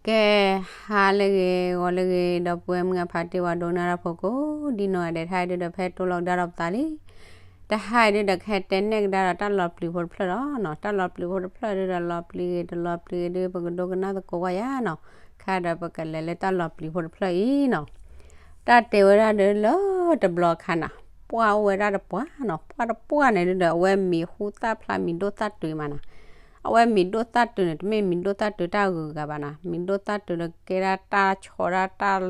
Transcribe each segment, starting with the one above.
ကဲ, ဟါလၢအဂ့ၤ ဂီၤလၢအဂ့ၤ ဒီပုၢ်ဝဲၢ်မုၢ်အဖါတံၢ်ဝဲဒိကနၣ်တၢ်ဖိကိးဒ်နီၢ်ဂၤဒဲး တဟါအံၤဒုဒီး ဖဲတိၢ်လီၤကဒါဒီးပသးလံ. တဟါအံၤဒုဒီး ကဟဲတဲနဲၣ်ကဒါဒီးတၢ်လီၤပျံၤဖိတဖျၢၣ်လီၤနီၤ. တၢ်လီၤပျံၤဖိတဖျၢၣ်ဒုဒီး လီၤပျံၤဂ့ၤ တလီၤပျံၤဂ့ၤဒု ပကဒိကနၣ်သကိးကွၢ်ယၤနီၤ. ခဲဒီးပကလဲၤလၢတၢ်လီၤပျံၤဖိတဖျၢၣ်အံၤနီၤ. တၢ်တဲဝဲဒၣ်ဒုလၢတဘျီအခါနီၤ, ပှၢ်အိၣ်ဝဲဒၣ်တပှၢ်နီၤ. ပှၢ်တပှၢ်န့ၣ်ဒုဒီး အဝဲမံၤဟူသၣ်ဖျါ မံၤဒိၣ်သၣ်တုၤမးနီၤ. အဝဲမံၤဒိၣ်သၣ်တုၤန့ၣ် တမ့ၢ်မံၤဒိၣ်သၣ်တုၤတၢ်ဂုၤဂၤဘၣ်နီၤ. မံၤဒိၣ်သၣ်တုၤဒီးကဲဒၣ်တၢ်ဆီဒၣ်တၢ်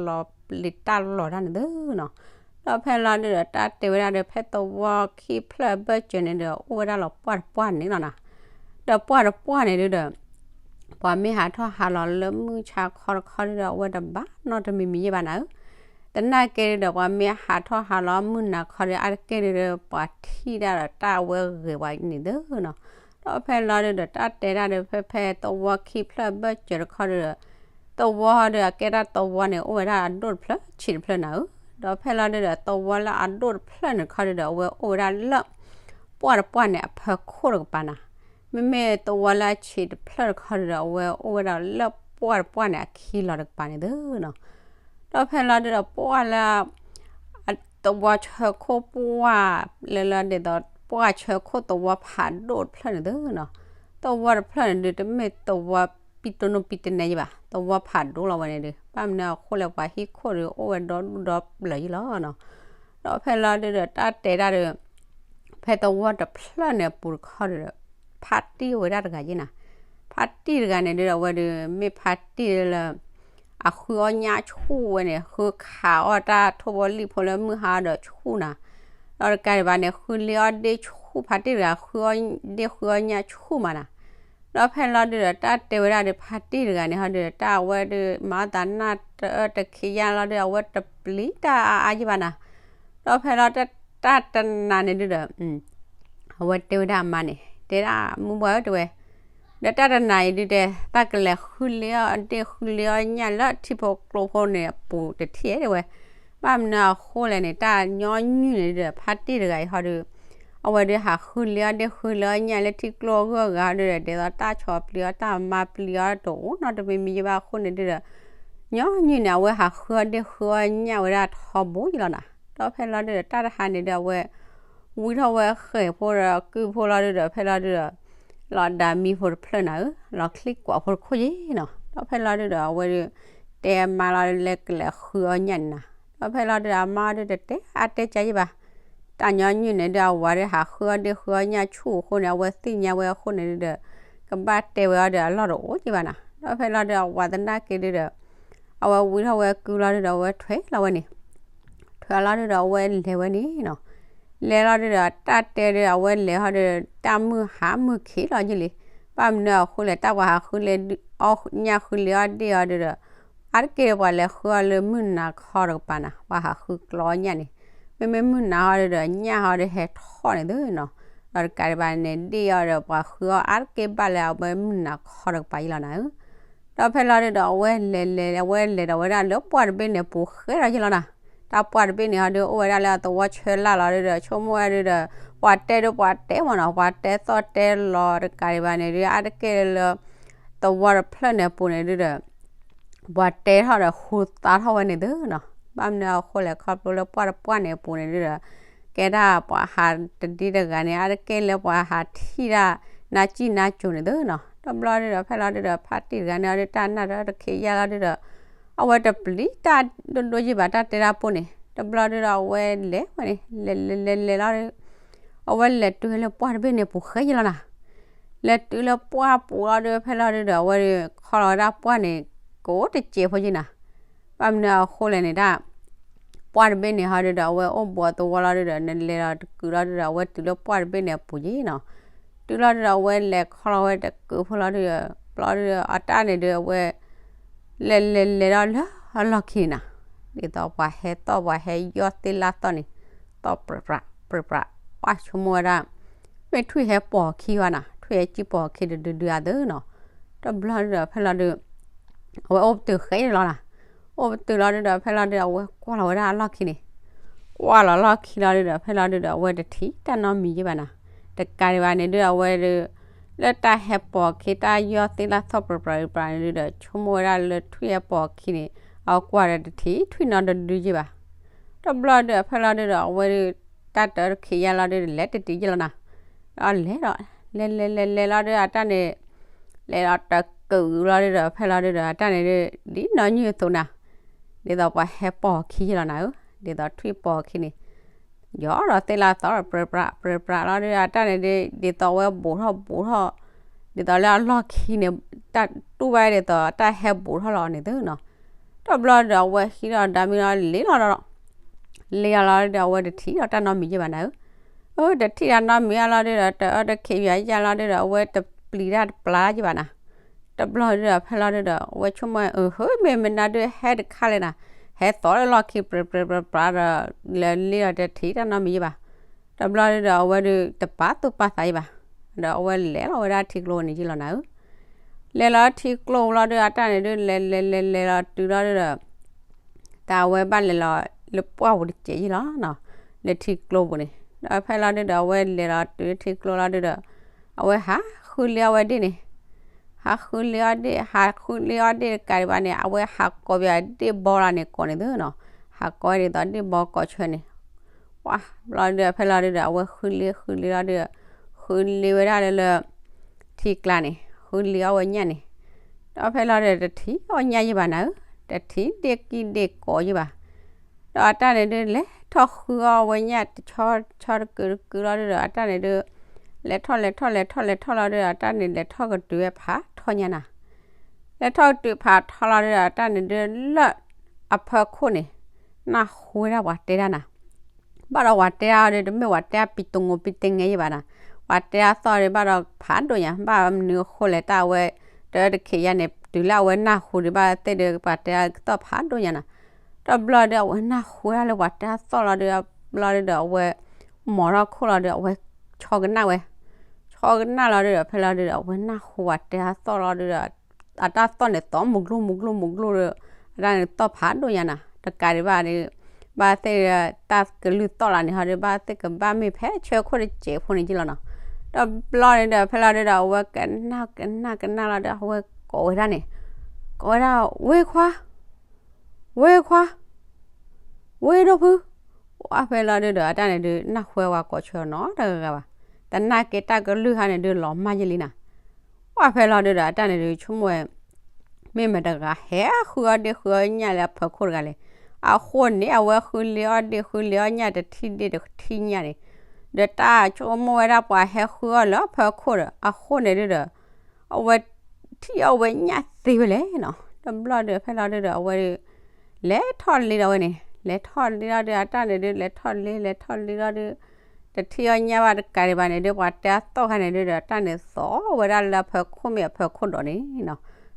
လီၤပျံၤတၢ်လီၤတၢ်န့ၣ်သုနီၤ. ဒီးဖဲလီၤဒုဒီး တၢ်တဲဝဲဒၣ်ဒီး ဖဲသဝီခံဖျၢၣ်အဘၢၣ်စၢၤန့ၣ်ဒီး အိၣ်ဝဲဒၣ်လီၤပှၢ်တပှၢ်န့ၣ်လီၤနီၤ. ဒီးပှၢ်တပှၢ်န့ၣ်ဒုဒီး ပှၤမ့ၢ်ဟးထီၣ်ဟးလီၤလၢမုၢ်ဆါခီတခီဒုဒီး အဝဲတဘၣ်နီတမံၤမံၤယဲၢ်ဘၣ်နၤဧၢ. သနာ်က့ဒုဒီး ပှၤမ့ၢ်ဟးထီၣ်ဟးလီၤမုၢ်နၤခီဒီး အါတက့ၢ်ဒုဒီး ပှၤထံၣ်ဒၣ်ဒီးတၢ်အဝဲဂ့ၤဝဲန့ၣ်သုနီၤ. ဒီးဖဲလီၤဒုဒီး တၢ်တဲဒၣ်ဒီး ဖဲဖဲသဝီခံဖျၢၣ်အဘၢၣ်စၢၤတခီဒုဒီး သဝီဒီးအကဲတၢ်သဝီန့ၣ် အိၣ်ဝဲဒၣ်အဒိၣ်တဖျၢၣ်ဆံးတဖျၢၣ်နၤဧၢ. ဒီးဖဲလီၤဒုဒီး သဝီလၢအဒိၣ်တဖျၢၣ်န့ၣ်တခီဒုဒီး အဝဲအိၣ်ဝဲဒၣ်လၢ ပှၢ်တပှၢ်န့ၣ် အဖီခိၣ်တကပၤနၤ. မ့မ့ၢ်သဝီလၢအဆံးတဖျၢၣ်တခီဒုဒီး အဝဲအိၣ်ဝဲဒၣ်လၢပှၢ်တပှၢ်န့ၣ် အခံလီၤတကပၤန့ၣ်သုနီၤ. ဒီးဖဲလီၤဒုဒီး ပှၢ်လၢ သဝီဆၢခိၣ်ပှၢ်လၢလၢဒ်သိး ပှၢ်ဆၢခိၣ်သဝီဖးဒိၣ်တဖျၢၣ်န့ၣ်သုနီၤ. သဝီတဖျၢၣ်န့ၣ်ဒု တမ့ၢ်သဝီပံတိၢ်နိပံတနဲယဲၢ်ဘၣ်, သဝီဖးဒိၣ်လီၤဝဲန့ၣ်ဒု. ဘၣ်မနုၤအဃိလဲၣ် ပှၤဟံၣ်ခိၣ်ဒု အိၣ်ဝဲဒီဒူၣ်ဒီပျၢၤယဲၢ်လီၤနီၤ. ဒီးဖဲလီၤဒုဒီး တၢ်တဲဒၣ်ဒီး ဖဲသဝီတဖျၢၣ်န့ၣ်အပူၤတခီဒုဒီး ဖါတံၢ်အိၣ်ဝဲဒၣ်တဂၤယဲၢ်နၤ. ဖါတံၢ်တဂၤန့ၣ်ဒုဒီး အဝဲဒု မ့ၢ်ဖါတံၢ်လၢ အဃုအီၣ်ညၣ်ဆူၣ်ဝဲန့ၣ် ဃုခးအီၣ်တၢ်ထိၣ်ဘီလံၣ်ဖိလၢမုၢ်ဟါဒီးဆူၣ်နၤ. ဒီးတကးဒံးဘၣ်န့ၣ် ဃုလ့အီၣ်ဒ့ၣ်ဆူၣ်, ဖါတံၢ်တဂၤ ဃုအီၣ်ဒ့ၣ်ဃုအီၣ်ညၣ်ဆူၣ်မးနၤ. ဒီးဖဲလီၤဒုဒီး တၢ်တဲဝဲဒၣ်ဒီး ဖါတံၢ်တဂၤန့ၣ် ဟီဒုဒီး တၢ်အဝဲဒု မၤအီၣ်သးနၢ်တအၢတခံးယါလီၤဒုဒီး အဝဲတပျံၤတၢ်အါအါယဲၢ်ဘၣ်နၤ. ဒီးဖဲလီၤတၢ်တနၤန့ၣ်ဒုဒီး အဝဲတဲဝဲဒၣ်အမါန့ၣ်, တဲဒၣ်မုၢ်ဘှၢ်ဧၢ တဲဝဲ, ဒီးတၢ်တနၤအံၤဒုတဲ သးကလဲၤဃုလ့အီၣ်ဒ့ၣ်ဃုလ့အီၣ်ညၣ်လၢထံဖိကျိဖိန့ၣ်အပူၤတထံၣ်တဲဝဲ. ဘၣ်မနုၤအဃိလဲၣ်န့ၣ် တၢ်ညီနုၢ်န့ၣ်ဒုဒီး ဖါတံၢ်တဂၤအံၤဟီဒု အဝဲဒုဟးဃုလ့အီၣ်ဒ့ၣ်ဃုလ့အီၣ်ညၣ်လၢထံကျိအဂုၤအဂၤဟီဒုဒီး ဒ်သိးတၢ်ဆီၣ်ပျံၤအီၣ်တၢ်မၤပျံၤအီၣ်တအိၣ်နီတမံၤမံၤယဲၢ်ဘၣ်အဃိန့ၣ်ဒုဒီး ညီနုၢ်န့ၣ် အဝဲဟးဃုအီၣ်ဒ့ၣ်ဃုအီၣ်ညၣ်ဝဲဒၣ်ထီဘိယဲၢ်လီၤနၤ. ဒီးဖဲလီၤဒုဒီး တၢ်တဟါန့ၣ်ဒု အဝဲ ဝံထီၣ်ဝဲဃဲၤဖိဒီးကုၢ်ဖိလီၤဒုဒီး ဖဲလီၤဒုဒီး လီၤဒၤမံဖိတဖျၢၣ်နၤဧၢ, လီၤချံကွၢ်ဖိတခိၣ်ယဲၢ်နီၤ. ဒီးဖဲလီၤဒုဒီး အဝဲဒု တဲအမါလီၤဒု လဲၤကလဲၤဃုအီၣ်ညၣ်န့ၣ်နၤ. ဒီးဖဲလီၤဒုဒီး အမါဒုတတဲအါတဲကါယဲၢ်ဘၣ်. တၢ်ညီနုၢ်န့ၣ်ဒု အဝၤဒုဟးဃုအီၣ်ဒ့ၣ်ဃုအီၣ်ညၣ်ဆူၣ်အဃိန့ၣ် အဝဲသ့ၣ်ညါဝဲအဃိန့ၣ်ဒုဒီး ကဘၣ်တဲဝဲအီၤဒီးအလီၢ်တအိၣ်က့ဘၣ်နၤ. ဒီးဖဲလီၤဒု အဝၤသနာ်က့ဒုဒီး အဝဲဝံထီၣ်ဝဲကုၢ်လီၤဒုဒီး အဝဲထွဲလီၤဝဲန့ၣ် ထွဲလီၤဒုဒီး အဝဲလဲၤဝဲန့ၣ်နီၤ. လဲၤလီၤဒုဒီး တၢ်တဲဒု အဝဲလဲၤဟီဒု တၢ်မုၢ်ဟါမုၢ်ခံးလီၤယဲၢ်လံ. ဘၣ်မနုၤအဃိလဲၣ် တၢ်ပှၤဟးဃုလ့အီၣ်ညၣ်ဃုလ့အီၣ်ဒ့ၣ်အီၤဒုဒီး အါတက့ၢ်ပှၤလဲၤဃုအီၣ်လၢမုၢ်နၤခီတကပၤနၤ, ပှၤဟးဃုကျီအီၣ်ညၣ်န့ၣ် မ့မ့ၢ်မုၢ်နၤဟီဒုဒီး ညၣ်ဟီဒုဟဲထီၣ်န့ၣ်သုနီၤ. ဒီးတကးဒံးဘၣ်န့ၣ် ဒ့ၣ်အီၤဒီး ပှၤဃုအီၣ်အါတက့ၢ်ဘၣ်လၢအဝဲမုၢ်နၤခီတကပၤယဲၢ်လီၤနၤဧၢ. ဒီးဖဲလီၤဒုဒီး အဝဲလဲၤလဲၤ အဝဲလဲၤဒီးဝဲဒၣ်လၢပှၢ်တဘ့ၣ်န့ၣ် ပူၤဃဲလီၤယဲၢ်လီၤနၤ. တၢ်ပှၢ်တဘ့ၣ်န့ၣ်ဟီဒု အိၣ်ဝဲဒၣ်လၢအသဝီဆၢလၢ်လီၤဒုဒီး ဆိကမိၣ်ဝဲဒုဒီး ပှၤတဲဒုပှၤတဲမ့ၢ်နီၤ, ပှၤတဲသီၣ်တဲလီၤတကးဒံးဘၣ်န့ၣ်ဒု အါတက့ၢ်လၢ သဝီတဖျၢၣ်န့ၣ်အပူၤန့ၣ်ဒုဒီး ပှၤတဲထီၣ်ဒီးဃုသါထီၣ်ဝဲန့ၣ်သုနီၤ. ဘၣ်မနုၤအဃိလဲၣ် ခီဖျိလၢပှၢ်တပှၢ်န့ၣ်အပူၤန့ၣ်ဒုဒီး ကဲဒၣ်ပှၤဟးတဒံတဂၤန့ၣ် အါတက့ၢ်လၢပှၤဟးထံၣ်ဒၣ် နါစံၣ်နါစိၤန့ၣ်သုနီၤ. တဘျီဒုဒီး ဖဲလီၤဒုဒီး ဖါတံၢ်တဂၤန့ၣ် အီၤဒုတၢ်နၢ်တအၢတခံးယါလီၤဒုဒီး အဝဲတပျံၤတၢ်ဒိၣ်ဒိၣ်ယဲၢ်ဘၣ် တၢ်တဲတၢ်ပိၢ်န့ၣ်. တဘျီဒုဒီး အဝဲလဲၤဝဲန့ၣ် လဲၤလဲၤလဲၤလဲၤလီၤဒု အဝဲလဲၤတုၤလၢပှၢ်တဘ့ၣ်န့ၣ်ပူၤဃဲယဲၢ်လီၤနၤ. လဲၤတုၤလၢပှၢ်ပူၤလီၤဒု ဖဲလီၤဒုဒီး အဝဲဒု ခီလီၤဝဲဒၣ်ပှၢ်န့ၣ် ကိးတစဲးဖိယဲၢ်နၤ. ဘၣ်မနုၤအဃိလဲၣ်န့ၣ် တၢ် ပှၢ်တဘ့ၣ်န့ၣ်ဟီဒုဒီး အဝဲအိၣ်ဘှီးသဝီလီၤဒုဒီး နလဲၤဒီးတကုာ်လီၤဒုဒီး အဝဲတုၤလၢပှၢ်တဘ့ၣ်န့ၣ်အပူၤယဲၢ်နီၤ. တုၤလီၤဒုဒီး အဝဲလဲၤခီလီၤဝဲတကုာ်ဖိလီၤဒုဒီး ဘျီဒုဒီး အတၢ်န့ၣ်ဒု အဝဲ လဲၤလဲၤလဲၤဒီးလၢအလီၢ်ခံန့ၣ်နၤ, ဒ်သိးပှၤဟဲသီၣ်ပှၤဟဲယီၢ်သ့ၣ်လၣ်သီၣ်န့ၣ် သီၣ်ပြးပြးပြးပြး ပှၢ်ဆိကမိၣ်ဝဲဒၣ် မ့ၢ်ထွံၣ်ဟဲပိာ်အခံဘၣ်နၤ, ထွံၣ်ဟဲစံၣ်ပိာ်အခံတဒုဒုအသိးနီၤ. တဘျီဒုဒီး ဖဲလီၤဒု အဝဲအိၣ်ပတုာ်ဃဲလီၤနၤ. အိၣ်ပတုာ်လီၤဒုဒီး ဖဲလီၤဒုဒီး အဝဲကွၢ်လီၤဝဲဒၣ်အလီၢ်ခံန့ၣ်, ကွၢ်လီၤလီၢ်ခံလီၤဒုဒီး ဖဲလီၤဒုဒီး အဝဲတထံၣ်တၢ်နီတမံၤယဲၢ်ဘၣ်နၤ. တကးဒံးဘၣ်န့ၣ်ဒု အဝဲဒု လၢတၢ်ဟဲပိာ်အခံ တၢ်ယီၢ်သ့ၣ်လၢ်သီၣ်ပြးပြးပြးန့ၣ်ဒီး ဆိကမိၣ်ဝဲဒၣ်လၢထွံၣ်ဟဲပိာ်အခံန့ၣ် အကွၢ်ဒီးတထံၣ်ထွံၣ်နီတဒုယဲၢ်ဘၣ်. တဘျီဒီးအဖဲလီၤဒုဒီး အဝဲဒု တၢ်တၢတခ့ယါလီၤဒုဒီး လဲၤတတံၤယဲၢ်လီၤနၤ. ဒီးလဲၤဒီး လဲၤလဲၤလဲၤလဲၤလီၤဒု အတၢ်န့ၣ် လဲၤဒီးတကုာ်လီၤဒုဒီး ဖဲလီၤဒုဒီး အတၢ်န့ၣ်ဒု ဒ်နီၢ်ညိၣ်အသိးနၤ, ဒ်သိးပှၤဟဲပိာ်အခံယဲၢ်လီၤနၤဧၢ, ဒ်သိးထွံၣ်ပိာ်အခံန့ၣ် ယီၢ်ဒီးသ့ၣ်လၢ်သီၣ်ပြးပြးပြးပြးလီၤဒု အတၢ်န့ၣ်ဒု ဒ်သိးအဝဲဘူးထီၣ်ဘူးထီၣ်, ဒ်သိးလၢအလီၢ်ခံန့ၣ် တၢ်တူၢ်ဘၣ်ဒ်သိးတၢ်ဟဲဘူးထီၣ်လီၤန့ၣ်သုနီၤ. တဘျီဒီးအဝဲဟံးဒီးဒါမံလီၤ လ့လီၤဒီး လ့လီၤလီၤဒုဒီး အဝဲတထံၣ်ဒီးတၢ်နီတမံၤယဲၢ်ဘၣ်နၤဧၢ. အၢ တထံၣ်တၢ်နီတမံၤအလီၤဒုဒီး တအၢတခ့ယါယါလီၤဒုဒီး အဝဲတပျံၤတၢ်တပျါယဲၢ်ဘၣ်နၤ. တဘျီဒုဒီးဖဲလီၤဒုဒီး အဝဲဆိကမိၣ် အၢ မ့ၢ်မနုၤဒုဟဲတခါလဲၣ်နၤ, ဟဲသီၣ်လၢလီၢ်ခံပြးပြးပြးပြးဒီး လဲၤလ့ဒီးတထံၣ်တၢ်နီတမံၤယဲၢ်ဘၣ်. တဘျီဒုဒီးအဝဲဒုတပာ်သူၣ်ပာ်သးယဲၢ်ဘၣ်. ဒီးအဝဲလဲၤလီၤဝဲဒၣ်ထံကျိန့ၣ်ယဲၢ်လီၤနၤဧၢ. လဲၤလီၤထံကျိလီၤဒု အတၢ်န့ၣ်ဒု လဲၤလဲၤလဲၤလဲၤလီၤတုၤလီၤဒုဒီး တၢ်အဝဲဘၣ်လဲၤလီၤလၢပှၢ်ပူၤတစဲးယဲၢ်လီၤနီၤ, လၢထံကျိပူၤန့ၣ်. ဒီးဖဲလီၤဒုဒီး အဝဲလဲၤလီၤတုၤလၢထံကျိလီၤဒုဒီး အဝဲဟးဃုလ့အီၣ်ဝဲဒ့ၣ်န့ၣ်, ဟးဃုလ့အီၣ်ဒ့ၣ် ဟးဃုလ့အီၣ်ဒ့ၣ်တကးဒံးဘၣ်န့ၣ် အဝဲဟးကိးပယဒ့ၣ်ဘီလၢန့ၣ်ကိးန့ၣ်သုနီၤ, ဟးကိးဝဲဒ်သိးဒ့ၣ်ဘီကိးဆၢန့ၣ် ပှၢ်ဘျီဒုဒီး ဖဲလီၤဒုဒီး အဝဲဃုလ့ဃုလ့လီၤဒုဒီး ဃုလ့ဝဲဒၣ်လၢလၢ ထံကျါန့ၣ် ဃုလ့အီၣ်ဝဲညၣ်န့ၣ်. ဒီးဖဲလီၤဒုဒီး တထံၣ်အီၣ်ညၣ်ယဲၢ်ဘၣ်နၤဧၢ, တထံၣ်ဒ့ၣ်ကံၢ်ဒ့ၣ်ကိးယဲၢ်ဘၣ်. ဒီးအတၢ်န့ၣ်ဒု လဲၤထီၣ်ဃုအီၣ်ဝဲညၣ်တဆီဆီတကုာ်တကုာ်လီၤဒုဒီး အတၢ်န့ၣ်ဒု လဲၤထီၣ်လဲၤထီၣ်လဲၤထီၣ်လဲၤထီၣ်လီၤဒုဒီး အတၢ်န့ၣ်လဲၤထီၣ်ကတုၤဝဲဖးထီညါနၤ. လဲၤထီၣ်ကတုၤဖးထီလီၤဒုဒီး အတၢ်န့ၣ်ဒုလၢ အဖီခိၣ်န့ၣ် နၢ်ဟူဝဲဒၣ်ပှၤတဲဒၣ်နၤ. ဘၣ်ဒီးပှၤတဲဒၣ်အီၤဒု တမ့ၢ်ပှၤတဲဒၣ်ပံတငိပံတငဲယဲၢ်ဘၣ်နၤ, ပှၤတဲဒၣ်သီၣ်ဒုဘၣ်ဒီးဖးဒိၣ်ညါ, ဘၣ်မနုၤအဃိလဲၣ် တၢ်အဝဲ တအၢတခ့ယါန့ၣ် တုၤလၢအဝဲနၢ်ဟူဒုဘၣ်သ့ၣ်ဒု ပှၤတဲဒၣ်သီၣ်ဖးဒိၣ်ညါနၤ. တဘျီဒု အဝဲနၢ်ဟူဝဲဒၣ်လၢပှၤတဲဒၣ်သီၣ်လီၤဒု ဘျီဒုဒီး အဝဲ မိာ်ထီၣ်ခိၣ်လီၤဒု အဝဲဆီကနၣ်ဝဲ, ဆီကနၣ်လီၤဒုဒီး ဖဲလီၤဒုဒီး အဝဲနၢ်ဟူပှၤတဲဒၣ်သီၣ်လီၤဒုဒီး အတၢ်သီၣ်န့ၣ် သီၣ်မုၢ်ကျိၣ်မုၢ်ကျိၣ်မုၢ်ကျိၣ်ဒု, အတၢ်န့ၣ်သီၣ်ဖးဒိၣ်ညါနၤ, တကးဒံးဘၣ်ဒု ဘၣ်သ့ၣ်ဒု တၢ်ကလုၢ်သီၣ်လၢန့ၣ်ဟီဒု ဘၣ်သ့ၣ်ကဘၣ်မ့ၢ်ဖဲဆၢခိၣ်တစဲးဖိန့ၣ်ယဲၢ်လီၤနီၤ. တဘျီန့ၣ်ဒီး ဖဲလီၤဒုဒီး အဝဲကနၣ်ကနၣ်ကနၣ်လီၤဒု အဝဲကိးဝဲဒၣ်န့ၣ်, ကိးဝဲဒၣ် ဝ့ၢ်ခွါ ဝ့ၢ်ခွါ ဝ့ၢ်ဒိၣ်ဖု, ပှၢ်ဖဲလီၤဒုဒီး အတၢ်န့ၣ်ဒု နၢ်ဟူဝဲပှၤကိးဆၢနီတဂၤဘၣ်. သနာ်က့တၢ်ကလုၢ်ဟါန့ၣ်ဒု လီၤမၢ်ယဲၢ်လံနၤ. ပှၢ်ဖဲလီၤဒုဒီး အတၢ်န့ၣ်ဒု ဆိကမိၣ်ဝဲ မ့ၢ်မတၤတဂၤ ဟဲဃုအီၣ်ဒ့ၣ်ဃုအီၣ်ညၣ်လၢအဖီခိၣ်တဂၤလဲၣ်. အဃိန့ၣ် အဝဲဃုလ့အီၣ်ဒ့ၣ်ဃုလ့အီၣ်ညၣ်တထံၣ်ဒ့ၣ်တထံၣ်ညၣ်န့ၣ်, ဒီးတၢ်ဆိကမိၣ်ဝဲဒၣ်ပှၤဟဲဃုအီၣ်လၢအဖီခိၣ်ဒီး အဃိန့ၣ်ဒုဒီး အဝဲထံၣ်အီၣ်ဝဲညၣ်သ့ဝဲလဲၣ်နီၤ. တဘျီဒုး ဖဲလီၤဒုဒီး အဝဲဒုး လဲၤထီၣ်လ့ဒီးဝဲန့ၣ်, လဲၤထီၣ်လ့ဒီးဒုး အတၢ်န့ၣ်ဒုး လဲၤထီၣ်လ့ လဲၤထီၣ်လ့ဒီးဒုး တထံၣ်အီၣ်ညၣ်ဘၣ်တကးဒံးဘၣ်န့ၣ်ဒုး ပှၤတဲအသီၣ်ခါန့ၣ်ဒုးဒီး အတၢ်န့ၣ်သီၣ်ဝဲဒၣ်လၢအဖီခိၣ်မ့ၢ်အဖီခိၣ်ဒီးန့ၣ်နီၤ.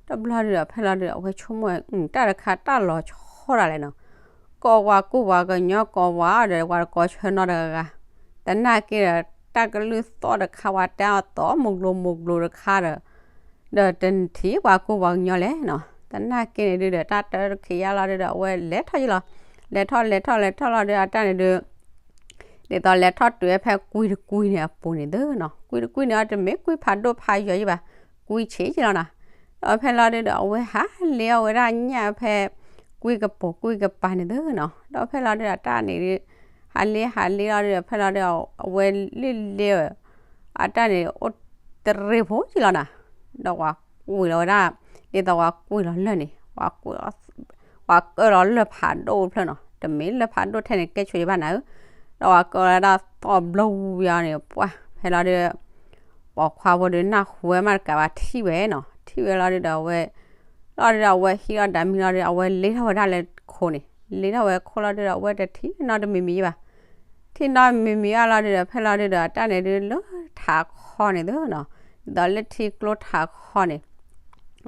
တဘျီဒုးဒီး ဖဲလီၤဒုး အဝဲဆိကမိၣ်ဝဲ တၢ်တခါတၢ်လီၤဆီဒၣ်လဲာ်နီၤ. ကိးပှၤကူၣ်ပှၤကညီ ကိးပှၤအီၤဒီး ပှၤတကိးဆၢနီတဂၤဂၤ, သနာ်က့ဒီး တၢ်ကလုၢ်သီၣ်တခါ ပှၤတဲအီၤသီၣ်မုၢ်ကျိၤမုၢ်ကျိၤတခါဒီး ဒီးတထံၣ်ပှၤကူၣ်ပှၤကညီလဲၣ်နီၤ. သနာ်က့န့ၣ်ဒုးဒီး တၢ်တၢတခ့ယါလီၤဒုးဒီး အဝဲလဲၤထီၣ်ယလီၤ, လဲၤထီၣ်လဲၤထီၣ်လဲၤထီၣ်လီၤဒုး အတၢ်န့ၣ်ဒုး ဒ်သိးလဲၤထီၣ်တုၤဝဲဖဲကွံတကွံန့ၣ်အပူၤန့ၣ်သုနီၤ. ကွံတကွံန့ၣ်အတမ့ၢ်ကွံဖးဒိၣ်ဖးယွၤယံၤဘၣ်, ကွံဆံးယံၤလီၤနီၤ. ဒီးဖဲလီၤဒုးဒီး အဝဲဟးလ့အီၣ်ဝဲဒၣ်ညၣ်ဖဲ ကွံကပိာ်ကွံကပၤန့ၣ်သုနီၤ. ဒီးဖဲလီၤဒုးဒီး အတၢ်န့ၣ်ဒုး ဟးလ့ဟးလ့လီၤဒုးဒီး ဖဲလီၤဒုး အဝဲလ့လ့ အတၢ်န့ၣ် အိၣ်တရံးဖိယံၤလီၤနီၤ. ဒီးပှၤကွံာ်လီၤဝဲဒၣ် ဒ်သိးပှၤကွံာ်လီၤလၢၢ်န့ၣ် ပှၤကၢၣ်လီၤလၢၢ်ဖးဒိၣ်ဖျၢၣ်နီၤ. တမ့ၢ်လၢၢ်ဖးဒိၣ်ထဲန့ၣ် ကဲဆိယဘၣ်နၤဧၢ. ဒီးပှၤကၢၣ်လီၤဒၣ်သီၣ်ဘျီဝံၤအီၤန့ၣ် ပှၢ်ဖဲလီၤဒုး ပိာ်ခွါဖိဒုးနၢ်ဟူဝဲမးတကးဘၣ်ထံၣ်ဝဲနီၤ. ထံၣ်ဝဲလီၤဒုးဒီးအဝဲ လီၤဒုးဒီး အဝဲဟံးလီၤဒၣ်မံလီၤဒုး အဝဲလ့ထီၣ်ဝဲဒၣ်လၢခိန့ၣ်, လ့ထီၣ်ဝဲခိလီၤဒုးဒီး အဝဲတထံၣ်နီတမံၤမံၤယံၤဘၣ်. ထံၣ်နီတမံၤမံၤအါလီၤဒုးဒီး ဖဲလီၤဒုးဒီး အတၢ်န့ၣ်ဒုးလၢထးခီန့ၣ်သုနီၤ. ဒ်သိးလၢထံကျိထးခီန့ၣ်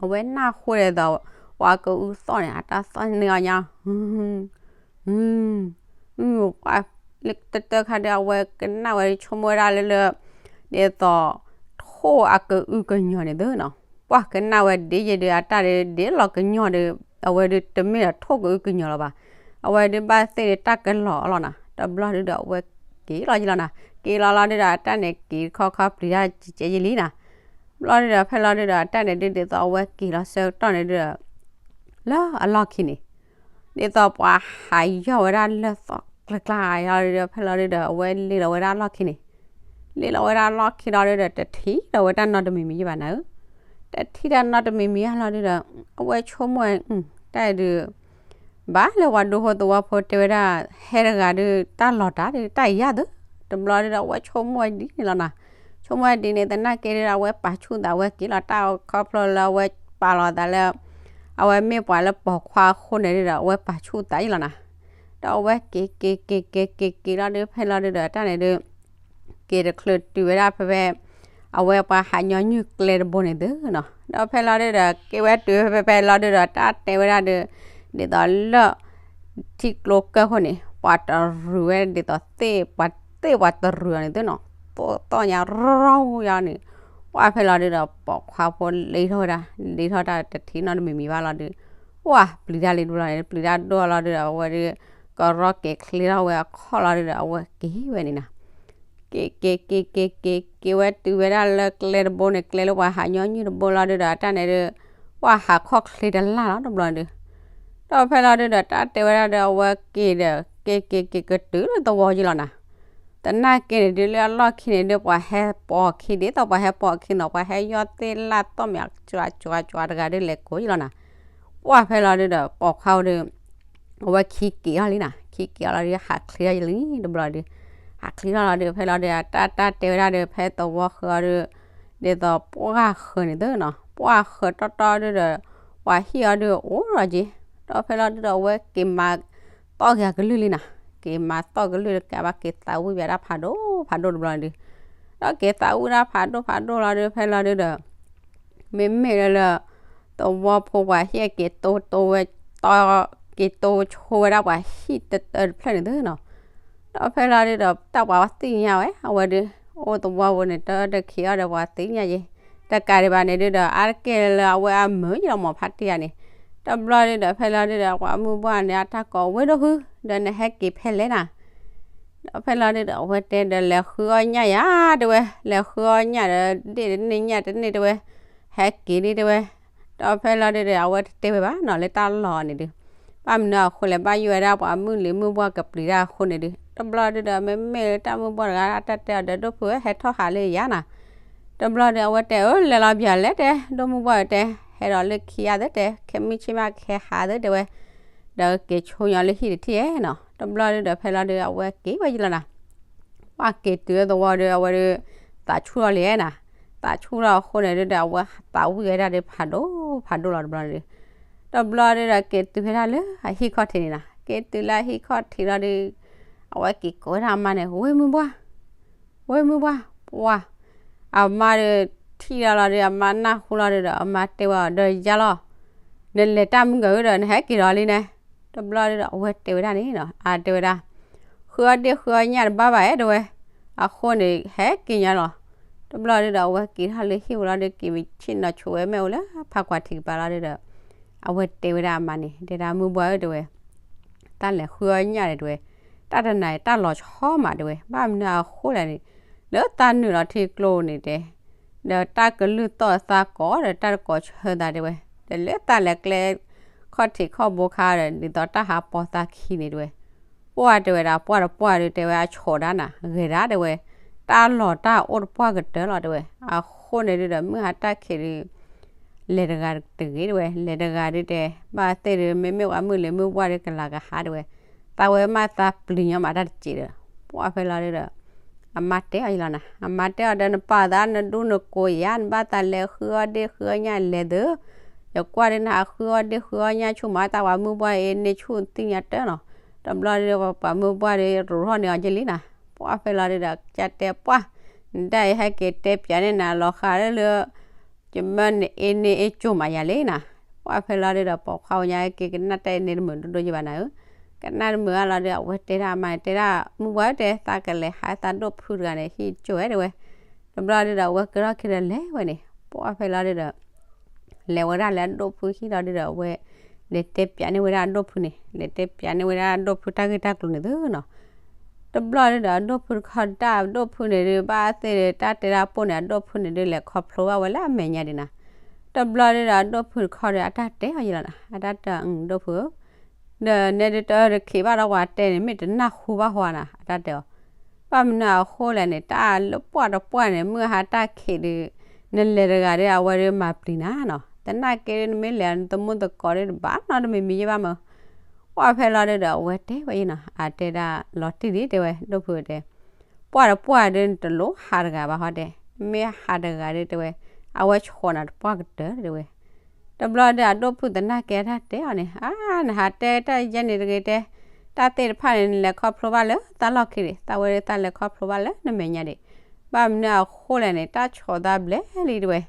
အဝဲနၢ်ဟူဒ်သိး ပှၤကအုသီၣ်န့ၣ် အတၢ်သီၣ်န့ၢ်အီၤညါ ပှၢ်လၢတတၢခါဒုး အဝဲကနၣ်ဝဲဆိကမိၣ်ဝဲဒၣ်လၢလၢ ဒ်သိး ထိၣ်အကအုကညီၤန့ၣ်သုနီၤ. ပှၢ်ကနၣ်ဝဲဒ်ယဲၢ်ဒုး အတၢ်ဒုးဒ်လီၤကညီၤဒုး အဝဲဒုးတမ့ၢ်ဒီးထိၣ်ကအုကညီၤလီၤဘၣ်. အဝဲဒုးဘၣ်သ့ၣ်ဒုးတၢ်ကလီၤအလီၢ်နီၤ. တဘျီဒုးဒီး အဝဲက့ၤလီၤယံၤလီၤနီၤ. က့ၤလီၤလီၤဒုးဒီး အတၢ်န့ၣ်က့ၤခီခီပျံၤတၢ်ကဲကဲယံၤလံနီၤ. ဘျီဒုဒီး ဖဲလီၤဒုဒီး တၢ်န့ၣ်ဒု ဒ်သိးအဝဲက့ၤလီၤဆၢကတီၢ်န့ၣ်ဒုဒီး လၢအလီၢ်ခံန့ၣ် ဒ်သိးပှၤဟးယီၢ်ဝဲဒၣ်လၢသီကျါကျါလီၤဒုဒီး ဖဲလီၤဒုဒီး အဝဲလ့လီၤဝဲဒၣ်အလီၢ်ခံန့ၣ် လ့လီၤဝဲဒၣ်အလီၢ်ခံလီၤဒုဒီး တထံၣ်ဒီးဝဲတၢ်နီတမံၤမံၤယဘၣ်နၤဧၢ, တထံၣ်တၢ်နီတမံၤမံၤဧါလီၤဒုဒီး အဝဲဆိကမိၣ်ဝဲ တၢ်အံၤဒု ဘၣ်လၢပှၤဒူဖိသဝီဖိတဲဝဲဒၣ် ဟဲတဂၤဒု တၢ်လီၤတၢ်ဒု တၢ်အံၤယါသု, တဘျီဒုဒီး အဝဲဆိကမိၣ်ဝဲဒ်န့ၣ်လီၤနၤ, ဆိကမိၣ်ဝဲဒ်န့ၣ် သနာ်က့ဒုဒီး အဝဲပာ်ဆူၣ်သးဝဲက့ၤလီၤ တၢ်ခီဖျိလၢအဝဲပာ်လီၤသးလၢ အဝဲမ့ၢ်ပှၤလၢပိာ်ခွါအဃိန့ၣ်ဒုဒီး အဝဲပာ်ဆူၣ်သးယံလီၤနၤ, ဒီးအဝဲက့ၤက့ၤက့ၤက့ၤက့ၤက့ၤလီၤဒု ဖဲလီၤဒုဒီး တၢ်န့ၣ်ဒု က့ၤတချုးတုၤဝဲဒၣ်ဖဲဖဲ အဝဲပှၤဟးညီနုၢ်ကျဲတဘိန့ၣ်သုနီၤ, ဒီးဖဲလီၤဒုဒီး က့ၤဝဲတုၤဖဲဖဲလီၤဒုဒီး တၢ်တဲဝဲဒၣ်ဒု ဒ်သိးလၢ ထံကျိကၢၢ်ခိၣ်န့ၣ် ပှၤတရူးဝဲဒ်သိးသ့ၣ်ပှၤသ့ၣ်ပှၤတရူးအီၤန့ၣ်သုနီၤ, သိၣ်သီၣ်ညါရီၢ်ဝူယါန့ၣ်, ပှၢ်ဖဲလီၤဒုဒီး ပိာ်ခွါဖိလ့ထီၣ်ဝဲဒၣ် လ့ထီၣ်တၢ်တထံၣ်နီတမံၤမံၤဘၣ်လီၤဒု, ပှၢ်ပျံၤတၢ်လံတဘျီန့ၣ် ပျံၤတၢ်ဒိၣ်လီၤဒုဒီး အဝဲဒု ကရီက့ၤချ့ထီၣ်ဝဲအခီၣ်လီၤဒုဒီး အဝဲက့ၤဝဲန့ၣ်နီၤ က့ၤက့ၤက့ၤက့ၤက့ၤက့ၤဝဲတုၤဝဲဒၣ်လၢကျဲတဘိန့ၣ် ကျဲလၢပှၤဟးညီနုၢ်တဘိလီၤဒုဒီး အတၢ်န့ၣ်ဒု ပှၢ်ဟးခီၣ်ချ့တလၢ်လီၤတဘျီဒု, ဒီးဖဲလီၤဒုဒီး တၢ်တဲဝဲဒၣ်ဒီး အဝဲက့ၤဒီး က့ၤက့ၤက့ၤကတုၤလၢသဝီယံလီၤနၤ, သနာ်က့န့ၣ်ဒု လၢအလီၢ်ခံန့ၣ်ဒု ပှၤဟဲပိာ်အခံ ဒ်သိးပှၤဟဲပိာ်အခံနီၤ ပှၤဟဲယီၢ်သ့ၣ်လၢ်သီၣ်မး ကၠွၤကၠွၤကၠွၤတဂၤဒု လဲၤကိးယံလီၤနၤ, ပှၢ်ဖဲလီၤဒုဒီး ပိာ်ခွါအိၣ်ဒု အဝဲခံက့ၤအီၤလံနၤ, ခံက့ၤအီၤလီၤဒု ဟးချ့ထီၣ်ယံလံတဘျီဒု, ဟးချ့ထီၣ်လီၤဒု ဖဲလီၤဒု တၢ်တၢ်တဲဝဲဒၣ်ဒု ဖဲသဝီဃၢၤအီၤဒု ဒ်သိးပှၢ်ဃၢၤန့ၣ်သုနီၤ, ပှၢ်ဃၢၤတီတီဒုဒီး ပှၤဟံၣ်အီၤဒုအိၣ်ဒီးက့ၤ, ဒီးဖဲလီၤဒုဒီး အဝဲက့ၤမၤသီၣ်က့ၤအကလုၢ်လံနၤ, က့ၤမၤသီၣ်ကလုၢ်တကးဘၣ် က့ၤသးဝံၣ်ဘၣ်ဒၣ်ဖးဒိၣ်ဖးဒိၣ်တဘျီဒု, ဒီးက့ၤသးဝံၣ်ဒၣ်ဖးဒိၣ်ဖးဒိၣ်လီၤဒု ဖဲလီၤဒုဒီး မ့မ့ၢ်လၢလၢ သဝီဖိပှၤဟံၣ်က့ၤတိတိဝဲ တီ က့ၤတိဆိဝဲဒၣ်ပှၤဟံၣ်တတၢတဖျၢၣ်န့ၣ်သုနီၤ, ဒီးဖဲလီၤဒုဒီး တၢ်ပှၤသ့ၣ်ညါဝဲ အဝဲဒု အိၣ်သဝီဖိန့ၣ် တၢ်တခံးအီၤဒီးပှၤသ့ၣ်ညါယဲ, တကးဒံးဘၣ်န့ၣ်ဒုဒီး အါတက့ၢ်လၢအဝဲအမုာ်ယလီၤမးဖးတံၢ်ယါန့ၣ်, တဘျီဒုဒီး ဖဲလီၤဒုဒီး ပှၤမုၢ်ပှၢ်န့ၣ် အတၢ်ကိးဝဲဒိၣ်ဖု ဒီးနဟဲက့ၤဖဲလဲၣ်နၤ ဒီးဖဲလီၤဒုဒီး အဝဲတဲဒီး လဲၤဃုအီၣ်ညၣ်ယါ တဲဝဲ, လဲၤဃုအီၣ်ညၣ်ဒီး ဒ့ၣ်တန့ၢ်ညၣ်တန့ၢ်တဲဝဲ, ဟဲက့ၤလံတဲဝဲ, ဒီးဖဲလီၤဒုဒီး အဝဲတတဲဝဲဘၣ်နီၤ လၢတၢ်လီၢ်န့ၣ်ဒု, ဘၣ်မနုၤအဃိလဲၣ် ဘၣ်ယိၣ်ဝဲဒၣ်ပှၤမုၣ်လံၤမုၣ်ပှၢ်ကပျံၤတၢ်အဃိန့ၣ်ဒု, တဘျီဒုဒီး မ့မ့ၢ်လၢတၢ်မုၢ်ပှၢ်တဂၤ အတၢ်တဲအီၤဒီး ဒိၣ်ဖုဧၢ ဟဲထီၣ်ဟးလၢယၤနၤ တဘျီဒီး အဝဲတဲအၢ လဲၤလီၤပၠးလဲၣ်တဲ ဒိၣ်မုၢ်ပှၢ်တဲ, ဟဲဒီးလၢခံဂၤသ့တဲ ခဲမုၢ်ဆ့ၣ်မးကဟဲဟးသ့တဲဝဲ, ဒီးက့ၤဆိညီလၢဟံၣ်တထံၣ်ဧဲနီၤ, တဘျီဒုဒီး ဖဲလီၤဒု အဝဲက့ၤဝဲယံလီၤနၤ, ပှၢ်က့ၤတုၤလၢသဝီဒီး အဝဲဒု သးဆူၣ်ထီၣ်လံဧဲနၤ, သးဆူၣ်ထီၣ်အဃိန့ၣ်ဒုဒီး အဝဲသးဝံၣ်ဝဲဒၣ်ဒု ဖးဒိၣ်ဖးဒိၣ်လီၤတဘျီဒု, တဘျီဒုဒီး က့ၤတုၤဝဲဒၣ်လၢအဟံၣ်ခီၣ်ထံးန့ၣ်နၤ, က့ၤတုၤလၢအဟံၣ်ခီၣ်ထံးလီၤဒု အဝဲက့ၤကိးဝဲဒၣ်အမါန့ၣ် ဝ့ၢ်မုၢ်ပှၢ် ဝ့ၢ်မုၢ်ပှၢ် ပှၢ်, အမါဒီး ထံၣ်လီၤလီၤဒီး အမါနၢ်ဟူလီၤဒုဒီး အမါတဲဝဲအီၤဒီး ယါလီၤ, နလဲၤတၢ်မုၢ်ဂၤဧၢဒီး နဟဲက့ၤဒီးလံန့ၣ်, တဘျီဒုဒီး အဝဲတဲဝဲဒၣ်န့ၣ်နီၤ အတဲဝဲဒၣ်, ဃုအီၣ်ဒ့ၣ်ဃုအီၣ်ညၣ်တဘၣ်ဘၣ်အဲၣ်တဲဝဲ, အဃိန့ၣ် ဟဲက့ၤညါလီၤ, တဘျီဒုဒီး အဝဲက့ၤထီၣ်လၢဟံၣ်ဝံၤလီၤဒီး က့ၤဆ့ၣ်နီၤဆိဝဲမ့ၣ်အူလၢဖးကွၢ်ထံးကပၤလီၤဒုဒီး အဝဲတဲဝဲဒၣ်အမါန့ၣ် တဲဒၣ်မုၢ်ပှၢ်ဧၢတဲဝဲ, တၢ်လဲၤဃုအီၣ်ညၣ်ဒီးတဲဝဲ, တၢ်တနၤအံၤတၢ်လီၤဆီမးတဲဝဲ, ဘၣ်မနုၤအဃိလဲၣ်န့ၣ်, လၢတၢ်နုာ်လီၤထံကျိန့ၣ်တဲ, ဒီးတၢ်ကလုၢ်သီၣ်သးကိးဒီးတၢ်တကိးဆၢသးတဲဝဲ, ဒီးလၢတၢ်လဲၤကျဲ ခီၣ်ထံးခီၣ်ဘိခါဒီး ဒ်သိးတၢ်ဟးပိာ်သးခံန့ၣ်တဲဝဲ, ပှၢ်တဲဝဲဒၣ် ပှၢ်တပှၢ်ဒုတဲဝဲ အဆိးဒၣ်နၤ ဂဲၤဒၣ်တဲဝဲ, တၢ်လီၤတၢ်အိၣ်တပှၢ်ကတၢၢ်လီၤတဲဝဲ, အဃိန့ၣ်ဒုဒီး မုၢ်ဟါတၢ်ခံးဒု လဲၤတဂၤတဂ့ၤတဲဝဲ, လဲၤတဂၤဒုတဲ, ဘၣ်သ့ၣ်ဒု မ့မ့ၢ်ပှၤမုၣ်လံၤမုၢ်ပှၢ်ဒုကလၤကဟးတဲဝဲ, သးဝဲမးသးပျံၤညီမးတၢ်တစဲးဒီး, ပှၢ်ဖဲလီၤဒုဒီး အမါတဲအီၤယလီၤနၤ, အမါတဲအီၤဒီး နပာ်သးနဒူနကိးယၤ နဘၣ်သးလဲၤဃုအီၣ်ဒ့ၣ်ဃုအီၣ်ညၣ်လဲၤသု, ယကွၢ်ဒုနဟးဃုအီၣ်ဒ့ၣ်ဃုအီၣ်ညၣ်ဆူၣ်မး တၢ်ပှၤမုၢ်ပှၢ်အ့န့ၢ်ဆူၣ်သ့ၣ်ညါတၢ်နီၤ, တဘျီဒုပှၤမုၢ်ပှၢ်ဒုရူးထီၣ်န့ၢ်အီၤက့လံနၤ, ပှၢ်ဖဲလီၤဒုဒီး ကတဲပှၢ်, နတၢ်အံၤဟဲက့ၤတဲပၠးန့ၢ်နၤလီၤဃးလၢလၢ ယမၢနအ့န့ၢ်အ့ကၠိၣ်မးယၤလံနၤ, ပှၢ်ဖဲလီၤဒုဒီး ပိာ်ခွါအိၣ်ညါက့ၤကနၣ်တၢ်အ့န့ၢ်တမုာ်ဒိၣ်ဒိၣ်ယဘၣ်နၤဧၢ, ကနၣ်တမုာ်အါလီၤဒု အဝဲတဲဒၣ်အမါန့ၣ် တဲဒၣ် မုၢ်ပှၢ်ဧၢတဲ သးကလဲၤဟးသးဒိၣ်ဖုတဂၤန့ၣ် ဟံၣ်ကၠိၣ်ဝဲတဲဝဲ, တဘျီဒုဒီး အဝဲကထီၣ်ခံဒီးလဲၤဝဲန့ၣ် ပှၢ်ဖဲလီၤဒုဒီး လဲၤဝဲဒၣ်လၢအဒိၣ်ဖုဟံၣ်လီၤဒုဒီး အဝဲ လဲၤတဲပၠးန့ၢ်ဝဲဒၣ်အဒိၣ်ဖုန့ၣ် လဲၤတဲပၠးန့ၢ်ဝဲဒၣ်အဒိၣ်ဖုတၢ်ဂ့ၢ်တၢ်ကျိၤန့ၣ်သုနီၤ တဘျီဒုဒီး အဒိၣ်ဖုတခီဒီး အဒိၣ်ဖုန့ၣ်ဒု ဘၣ်သ့ၣ်ဒီး တၢ်တဲတၢ်ပိၢ်န့ၣ် အဒိၣ်ဖုန့ၣ်ဒု လဲၤခီဖျိဘၣ်ဝဲလၢအမဲာ်ညါဒံးနၤ. တဘျီဒုဒီး အဒိၣ်ဖုတခီဒီး အတၢ်တဲအီၤယံၤလီၤနၤ, အတၢ်တဲအီၤ ဒိၣ်ဖုဧၢ, ဒီးနဲဒုတအၢတခံးဘၣ်ဒီး ပှၤတဲန့ၣ် မ့ၢ်တနၢ်ဟူဘၣ်ဟီနၤ အတၢ်တဲအီၤ. ဘၣ်မနုၤအဃိလဲၣ်န့ၣ် တၢ်လၢပှၢ်တပှၢ်န့ၣ် မုၢ်ဟါတၢ်ခံးဒု နလဲၤတဂၤဒီး အဝဲဒုမၤပျံၤနၤနီၤ, သနာ်က့ဒု နမ့ၢ်လဲၤနသမူသကိးဒု တဘၣ်နီတမံၤမံၤယဲၢ်ဘၣ်မၢ်. ပှၢ်ဖဲလီၤဒုဒီး အဝဲတဲဝဲယံၤနီၤ, အတဲဒၣ်လီၤတံၢ်ဒံး တဲဝဲ ဒိၣ်ဖုတဲ, ပှၢ်တပှၢ်ဒု နတလိၣ်ဟးတဂၤဘၣ်ဟီတဲ, မ့ၢ်ဟးတဂၤဒု တဲဝဲ, အဝဲဆိးနၤတပှၢ်ကတၢၢ် တဲဝဲ. တဘျီဒု အဒိၣ်ဖုသနာ်က့အတၢ်တဲအီၤန့ၣ်, အါ နဟးတဲတၢ်ယဲန့ၣ်တဂ့ၤတဲ, တၢ်သ့ၣ်တဖၣ်န့ၣ် နလဲၤခီဖျိဘၣ်လၢသးလီၢ်ခံဒံး, သးဝဲဒု သးလဲၤခီဖျိဘၣ်လၢနမဲာ်ညါဒံး. ဘၣ်မနုၤအဃိလဲၣ်န့ၣ် တၢ်ဆိးသးဘျဲၣ်လံ တဲဝဲ.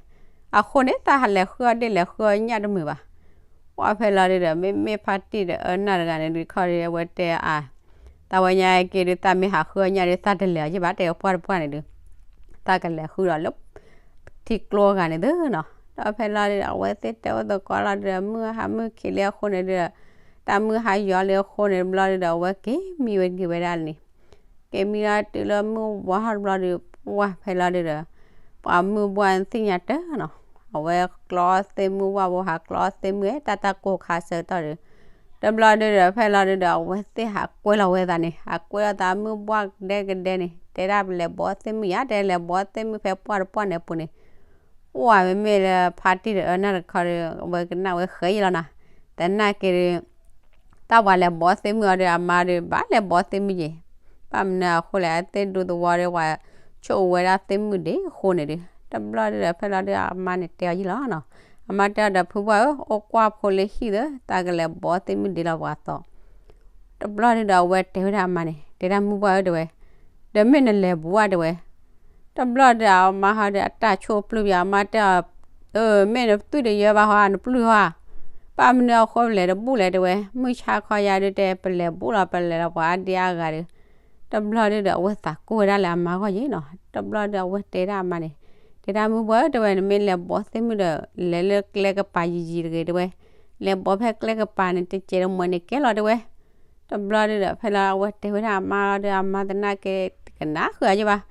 အဃိန့ၣ် သးဟးလဲၤဃုအီၣ်ဒ့ၣ်လဲၤဃုအီၣ်ညၣ်တမုာ်ဘၣ်. ပှၢ်ဖဲလီၤဒုဒီး မ့မ့ၢ်ဖါတံၢ်ဒီးအၢနၢ်တဂၤန့ၣ်ဒုခီဒု အဝဲတဲအါ, သးဝဲညါက့ဒု သးမ့ၢ်ဟးဃုအီၣ်ညၣ်ဒု သးတလဲၤအီၤယဲၢ်ဘၣ် တဲပှၢ်တပှၢ်န့ၣ်ဒု, သးကလဲၤဃုဒီးလၢ ထံကျိအဂၤန့ၣ်သုနီၤ. ဒီးဖဲလီၤဒုဒီး အဝဲသ့ၣ်တဲအိၣ်သကိးလီၤဒုဒီး မုၢ်ဟါမုၢ်ခံးလံအဃိန့ၣ်ဒုဒီး တၢ်မုၢ်ဟါယီၤလံအဃိန့ၣ် တဘျီဒုဒီး အဝဲက့ၤမံဝဲက့ၤဝဲဒၣ်န့ၣ် က့ၤမံလီၤတုၤလၢမုၢ်ဝါထီၣ်တဘျီဒု ပှၢ်ဖဲလီၤဒုဒီး ပှၤမုၢ်ဘှၢ်သ့ၣ်ညါတၢ်နီၤ, အဝဲကျီသ့ၣ်မုၢ်ဝၢ်ဘိဟးကျီသ့ၣ်မုၢ် တၢ်တၢ်ကိၢ်ခါဆၢကတီၢ်ဒု တဘျီဒုဒီး ဖဲလီၤဒုဒီး အဝဲသ့ၣ်ဟးကွဲလီၤဝဲသးန့ၣ် ဟးကွဲလီၤသးမုၢ်ဘှၢ်ကဒဲကဒဲန့ၣ် တဲဒၣ်ပလဲၤဘီသ့ၣ်မုၢ်ယါ တဲလဲၤဘီသ့ၣ်မုၢ်ဖဲပှၢ်တပှၢ်န့ၣ်အပူၤန့ၣ် ပှၢ်မ့မ့ၢ်လၢဖါတံၢ်ဒီးအၢနၢ်တခီဒီး အဝဲကနၣ်ဝဲဃဲယံၤလီၤနီၤ, သနာ်က့ဒု တၢ်ပှၤလဲၤဘီသ့ၣ်မုၢ်အီၤဒီး အမါဒီး ဘၣ်လဲၤဘီသ့ၣ်မုၢ်ယဲၢ်, ဘၣ်မနုၤအဃိလဲၣ် အသ့ၣ်ဒူသဝီဒီး ပှၤဆိၣ်ဝဲဒၣ်သ့ၣ်မုၢ်ဒံးအဃိန့ၣ်ဒု, တဘျီဒုဒီး ဖဲလီၤဒု အမါန့ၣ်တဲအီၤယံၤလီၤနီၤ, အမါတဲအီၤဒီး ဖုပှၢ်ဧၢ အိၣ်ကွၢ်ဖိလၢဟံၣ်သၢ သးကလဲၤဘီသ့ၣ်မုၢ်ဒံးလီၤပှၤသီ တဘျီဒုဒီး အဝဲတဲဝဲဒၣ်အမါန့ၣ် တဲဒၣ်မုၢ်ပှၢ်ဧၢ တဲဝဲ, ဒီးမ့ၢ်နလဲၤဘူးဧါ တဲဝဲ. တဘျီဒုဒီး အမါဟီဒီး အတၢ်ဆိၣ်ပျုၢ်ပယီၤ အမါတဲအီၤ, အၢ မ့ၢ်နသွံၣ်တယၢဘၣ်ဟီ နပျုၢ်ဟီဧါ, ဘၣ်မနုၤအဃိလဲၤတဘူးလဲၣ် တဲဝဲ, မုၢ်ဆါခီယါဒုတဲ ပလဲၤဘူးလီၤ ပလဲၤလီၤပှၤအါဒံအါဂၤဒီး တဘျီဒုဒီး အဝဲသးကိၢ်ဝဲဒၣ်လၢအမါဂီၢ်ယံၤနီၤ, တဘျီဒုဒီး အဝဲတဲဒၣ်အမါန့ၣ်, တဲဒၣ်မုၢ်ပှၢ်ဧၢ တဲဝဲ နမ့ၢ်လဲၤဘီသ့ၣ်မုၢ်ဒီး လဲၤလၢကျဲကပၤယံၤယံၤတဂ့ၤ တဲဝဲ, လဲၤဘီဖဲကျဲကပၤန့ၣ် တစဲးတမှဲန့ၣ်ကဲလီၤ တဲဝဲ. တဘျီဒုဒီး ဖဲလီၤအဝဲတဲဝဲဒၣ်အမါလီၤဒုဒီး အမါသနာ်က့ တကနၣ်ဃုာ်အီၤယဲၢ်ဘၣ်,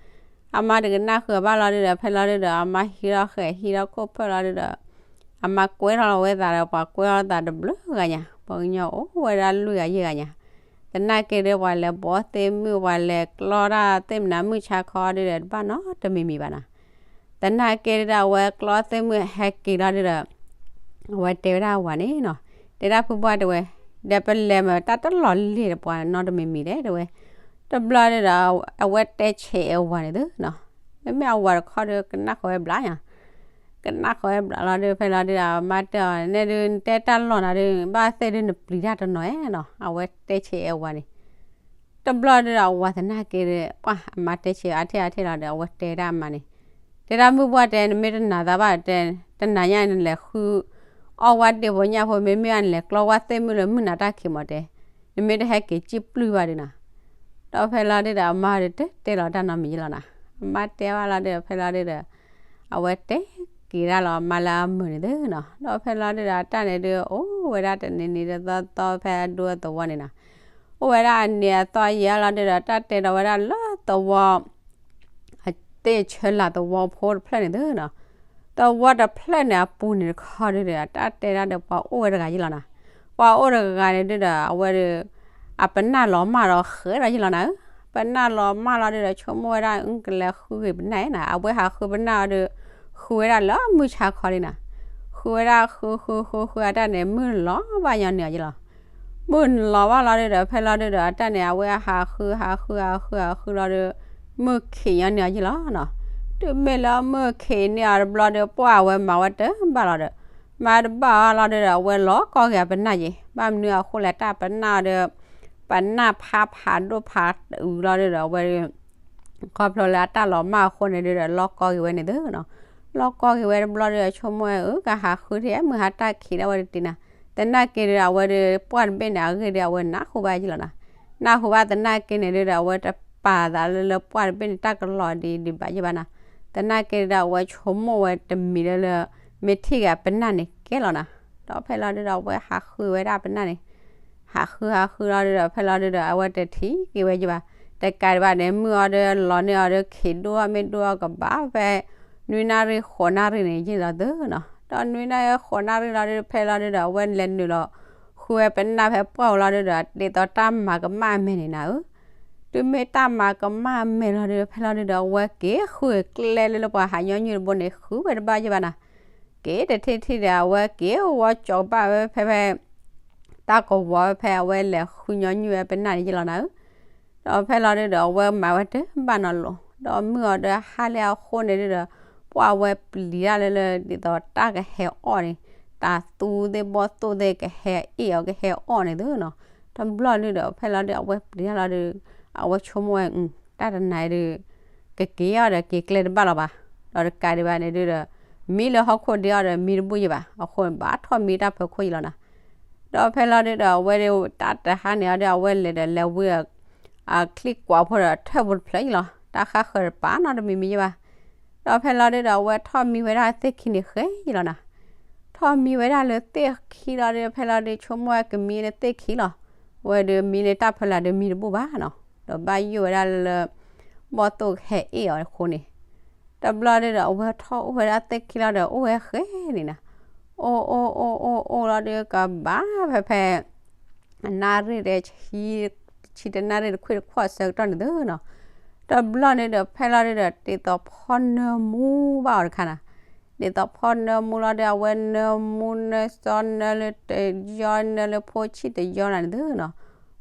အမါတကနၣ်ဃုာ်အီၤဘၣ်လီၤဒုဒီး ဖဲလီၤဒုဒီး အမါဟံးထီၣ်ဃဲၤဟံးထီၣ်ခိၣ်ဖၢၣ်လီၤဒုဒီး အမါကွဲထီၣ်လီၤဝဲသးဒီးပှၤကွဲထီၣ်သးတဘျုးဂၤညါ, ပှၤကညီအိၣ်ဝဲဒၣ်လွံၢ်ဂၤယဲၢ်ဂၤညါ, သနာ်က့ဒုပှၤလဲၤဘီသ့ၣ်မုၢ် ပှၤလဲၤကျီတၢ်သ့ၣ်မနုၤမုၢ်ဆါခီဒုဒီး တဘၣ်နီတမံၤမံၤဘၣ်နီၤ သနာ်က့ဒုဒီး အဝဲကျီသ့ၣ်မုၢ်ဟဲက့ၤလီၤဒုဒီး အဝဲတဲဝဲဒၣ်အဝၤန့ၣ်နီၤ, တဲဒၣ်ဖုပှၢ်တဲဝဲ, ဒီးပလဲၤမ့ၢ်တၢ်တလီၤလံၢ်ဒီးပှၤနီတမံၤမံၤလဲၣ် တဲဝဲ. တဘျီဒုဒီး အဝဲတဲဆဲးအဝၤန့ၣ်သုနီၤ, မ့မ့ၢ်အဝၤတခီဒုကနၣ်ဃီဝဲဘျါညါ, ကနၣ်ဃီဝဲဘျါလီၤဒု ဖဲလီၤဒုဒီး အမါတဲအီၤ နဲဒု နတဲတၢ်လီၢ်နၤဒု ဘၣ်သ့ၣ်ဒုနပျံၤတၢ်တနီၤဧါနီၤ, အဝဲတဲဆဲးအဝၤန့ၣ် တဘျီဒုဒီး အဝၤသနာ်က့ဒီး ပှၤအမါတဲဆဲးအါထီၣ်အါထီၣ်လီၤဒီး အဝဲတဲဒၣ်အမါန့ၣ်, တဲဒၣ်မုၢ်ပှၢ်တဲ နမ့ၢ်တနာ်သးဘၣ်တဲ, တနာ်ညါနလဲၤဃုအီၣ်ဝဲဒ့ၣ်ဖိညၣ်ဖိ မ့မ့ၢ်နလဲၤကျီဝဲသ့ၣ်မုၢ်လၢမုၢ်နၤတၢ်ခံးမးတဲ, နမ့ၢ်တဟဲက့ၤစံၣ်ပျုၢ်ဘၣ်ဒုနီၤ. ဒီးဖဲလီၤဒုဒီး အမါဒီးတဲတဲလီၤတၢ်နီတမံၤလီၤနီၤ, အမါတဲဘၣ်လီၤဒုဒီး ဖဲလီၤဒုဒီး အဝဲတဲက့ၤဒၣ်လီၤအမါလၢအမုာ်န့ၣ်သုနီၤ, ဒီးဖဲလီၤဒုဒီး အတၢ်န့ၣ်ဒု အိၣ်ဝဲဒၣ်တနံၤနံၤတသီသီဖဲအဒူအသဝီန့ၣ်နီၤ, အိၣ်ဝဲဒၣ်အနံၤအသီယံာ်လီၤဒုဒီး တၢ်တဲဒီးဝဲဒၣ်လၢသဝီ အသ့ၣ်ဆၢလာ်သဝီဖိတဖျၢၣ်န့ၣ်သုနီၤ, သဝီတဖျၢၣ်န့ၣ်အပူၤန့ၣ်တခီဒုဒီး တၢ်တဲဒၣ်ဒီးပှၤအိၣ်ဝဲတဂၤယံၤလီၤနီၤ, ပှၤအိၣ်တဂၤန့ၣ်ဒုဒီး အဝဲဒီး အပနၢ်လီၤမၢ်ဒီးဃဲးဒီးယံၤလီၤနီၤ, ပနၢ်လီၤမၢ်လီၤဒုဒီး ဆိကမိၣ်ဝဲဒၣ် အကလဲၤဃုဂ့ၤပနၢ်နီၤ, အဝဲဟးဃုပနၢ်အီၤဒီး ဃုဝဲဒၣ်လၢမုၢ်ဆါခီလံနီၤ, ဃုဝဲဒၣ်ဃုဃုဃုဃုအတၢ်န့ၣ် မုၢ်လီၤဘၣ်ညီနုၢ်အီၤယံၤလီၤ မုၢ်နလီၤဘၣ်လီၤဒုဒီး ဖဲလီၤဒုဒီး အတၢ်န့ၣ် အဝဲဟးဃုဟးဃုဟးဃုဟးဃုလီၤဒီး မုၢ်ခံးညီနုၢ်အီၤယံၤလီၤနီၤ, တုၤမ့ၢ်လၢမုၢ်ခံးန့ၢ်အီၤတဘျီဒီး ပှၢ်အဝဲမၤဝဲတဘၣ်လီၤဒီး မၤတဘၣ်အီၤလီၤဒုဒီး အဝဲလီၤကီက့ၤအပနၢ်ယံၤ, ဘၣ်မနုၤအဃိလဲၣ် တၢ်ပနၢ်အီၤဒီး ပနၢ်ဖးဖးဒိၣ်ဖးအုးလီၤဒုဒီး အဝဲဒီး ခီဖျိလၢအတၢ်လီၤမၢ်အဃိန့ၣ်ဒုဒီး လီၤကီက့ၤဝဲန့ၣ်သုနီၤ, လီၤကီက့ၤဝဲတဘျီဒီး ဆိကမိၣ်ဝဲအုး ကဟးဃုထံၣ်မုၢ်ဟါတၢ်ခံးဒၣ်ဝဲတတ့ၢ်နီၤ, သနာ်က့ဒီး အဝဲဒီး ပှၢ်တဘ့ၣ်န့ၣ် အဂ့ၢ်ဒီး အဝဲနၢ်ဟူဘၣ်ယံၤလီၤနီၤ, နၢ်ဟူဘၣ်သနာ်က့န့ၣ်ဒုဒီး အဝဲတပာ်သးလၢလၢပှၢ်တဘ့ၣ်န့ၣ် တၢ်ကလီၤဒံးဒံးဘၣ်ယံၤဘၣ်နီၤ, သနာ်က့ဒီး အဝဲဆိကမိၣ်ဝဲတမံၤလၢလၢ မ့ၢ်ထံၣ်က့ၤအပနၢ်န့ၣ်ကဲလီၤနီၤ, ဒီးဖဲလီၤဒုဒီး အဝဲဟးဃုဝဲဒၣ်အပနၢ်န့ၣ် ဟးဃုဟးဃုလီၤဒုဒီး ဖဲလီၤဒုဒီး အဝဲတထံၣ်က့ၤဝဲယံၤဘၣ်, တကးဒံးဘၣ်န့ၣ် မုၢ်အီၤဒီးလီၤန့ၢ်အီၤဒီး ခံးဒိၣ်မ့ၢ်ဒိၣ်အီၤကဘၣ်ဖဲ နွံနၣ်ရံၣ်ဃိးနၣ်ရံၣ်န့ၣ် ယံာ်လီၤသုနီၤ. ဒီးနွံနၣ်ရံၣ်ဃိးနၣ်ရံၣ်လီၤဒီး ဖဲလီၤဒုဒီး အဝဲလဲၤနုာ်လီၤ ဃုဝဲပနၢ်ဖဲပှၢ်ပူၤလီၤဒုဒီး ဒ်သိးတၢ်မၤကမၣ်အမဲာ်န့ၣ်နၤဧၢ တုၤမ့ၢ်တၢ်မၤကမၣ်အမဲာ်လီၤဒီး ဖဲလီၤဒုဒီး အဝဲက့ၤဃုကျဲလၢလၢပှၤဟးညီနုၢ်တဘိန့ၣ် ဃုဝဲတဘၣ်ယဲၢ်ဘၣ်နၤ. က့ၤတထံၣ်ထံၣ်ဒီး အဝဲက့ၤဝီကၠီၤဘၣ်ဝဲဖဲဖဲ တၢ်ကဝီၤဝဲဖဲအဝဲလဲၤဃုညီနုၢ်ဝဲပနၢ်န့ၣ်ယဲၢ်လီၤနၤဧၢ. ဒီးဖဲလီၤဒုဒီး အဝဲမၤဝဲတဘၣ်နီတဘျီ ဒီးမုၢ်အီၤဒီးဟါလၢအဃိန့ၣ်ဒုဒီး ပှၢ်ဝဲပျံၤတၢ်လၢလၢ ဒ်သိးတၢ်ကဟဲအီၣ်န့ၣ် တၤသူသ့ၣ်ဘီၣ်သိၣ်သ့ၣ်ကဟဲအ့ၣ်အီၤ ကဟဲအီၣ်န့ၣ်သုနီၤ. တဘျီဒုဒီး ဖဲလီၤဒု အဝဲပျံၤတၢ်လီၤဒု အဝဲဆိကမိၣ်ဝဲ တၢ်တနၤဒု ကက့ၤအီၤဒီးက့ၤကျဲတဘၣ်လီၤဘၣ်. ဒီးတကးဒံးဘၣ်န့ၣ်ဒုဒီး မံလၢဟီၣ်ခိၣ်ဒံးအီၤဒီးမံတဘူၣ်ယဲၢ်ဘၣ်. အဃိန့ၣ် ဘၣ်ထီၣ်မံတၢ်ဖၢခိၣ်ယဲၢ်လီၤနၤ. ဒီးဖဲလီၤဒုဒီး အဝဲဒၣ်တၢ်တဟါန့ၣ်အီၤဒီး အဝဲလဲၤဒီးလဲၤဝံၤ အချံကွၢ်ဖိဒီးထၢၣ်ဖိတဖျၢၣ်ယဲၢ်လီၤ. တၢ်ဃၣ်ဃၢၤတပၤနီတမံၤမံၤယဲၢ်ဘၣ်. ဒီးဖဲလီၤဒုဒီး အဝဲထီၣ်မံဝဲဒၣ်သ့ၣ်ခံန့ၣ်ဃဲယဲၢ်လီၤနၤ. ထီၣ်မံဝဲဒၣ်လၢသ့ၣ်ခံလီၤဒု ဖဲလီၤဒု ဆိကမိၣ်ဝဲကမံလၢသ့ၣ်ခံလီၤ. အဝဲဒုးမံလၢတၢ်ဖၢလာ်ဒုးမံတဘူၣ်ဘၣ်နီၤ. ဒီးဘၣ်ယိၣ်ဝဲဒၣ်လၢ ဘီၣ်သိၣ်ကဟဲအ့ၣ်အီၤအဃိန့ၣ် တဘျီဒုဒီး အဝဲထီၣ်အိၣ်ဝဲဒၣ်သ့ၣ်ခံလီၤဒီး အိၣ်ဝဲဃဲန့ၣ်နၤ. အိၣ်အိၣ်အိၣ်အိၣ်အိၣ်လီၤဒုး ကဘၣ်ဖဲဖဲ နၣ်ရံၣ်ဒီး ဆံတနၣ်ရံၣ်တခွံတခွီၣ်ဆၢကတီၢ်န့ၣ်သုနီၤ. တဘျီန့ၣ်ဒီး ဖဲလီၤဒုဒီး ဒ်သိးဖီနၢမူဘၣ်အီၤတခါနၤ. ဒ်သိးဖီနၢမူလီၤဒုး အဝဲနၢမူနၢစီ နၢလၢတယီ နၢလၢဖိဆံၣ်တယီနၤန့ၣ်သုနီၤ.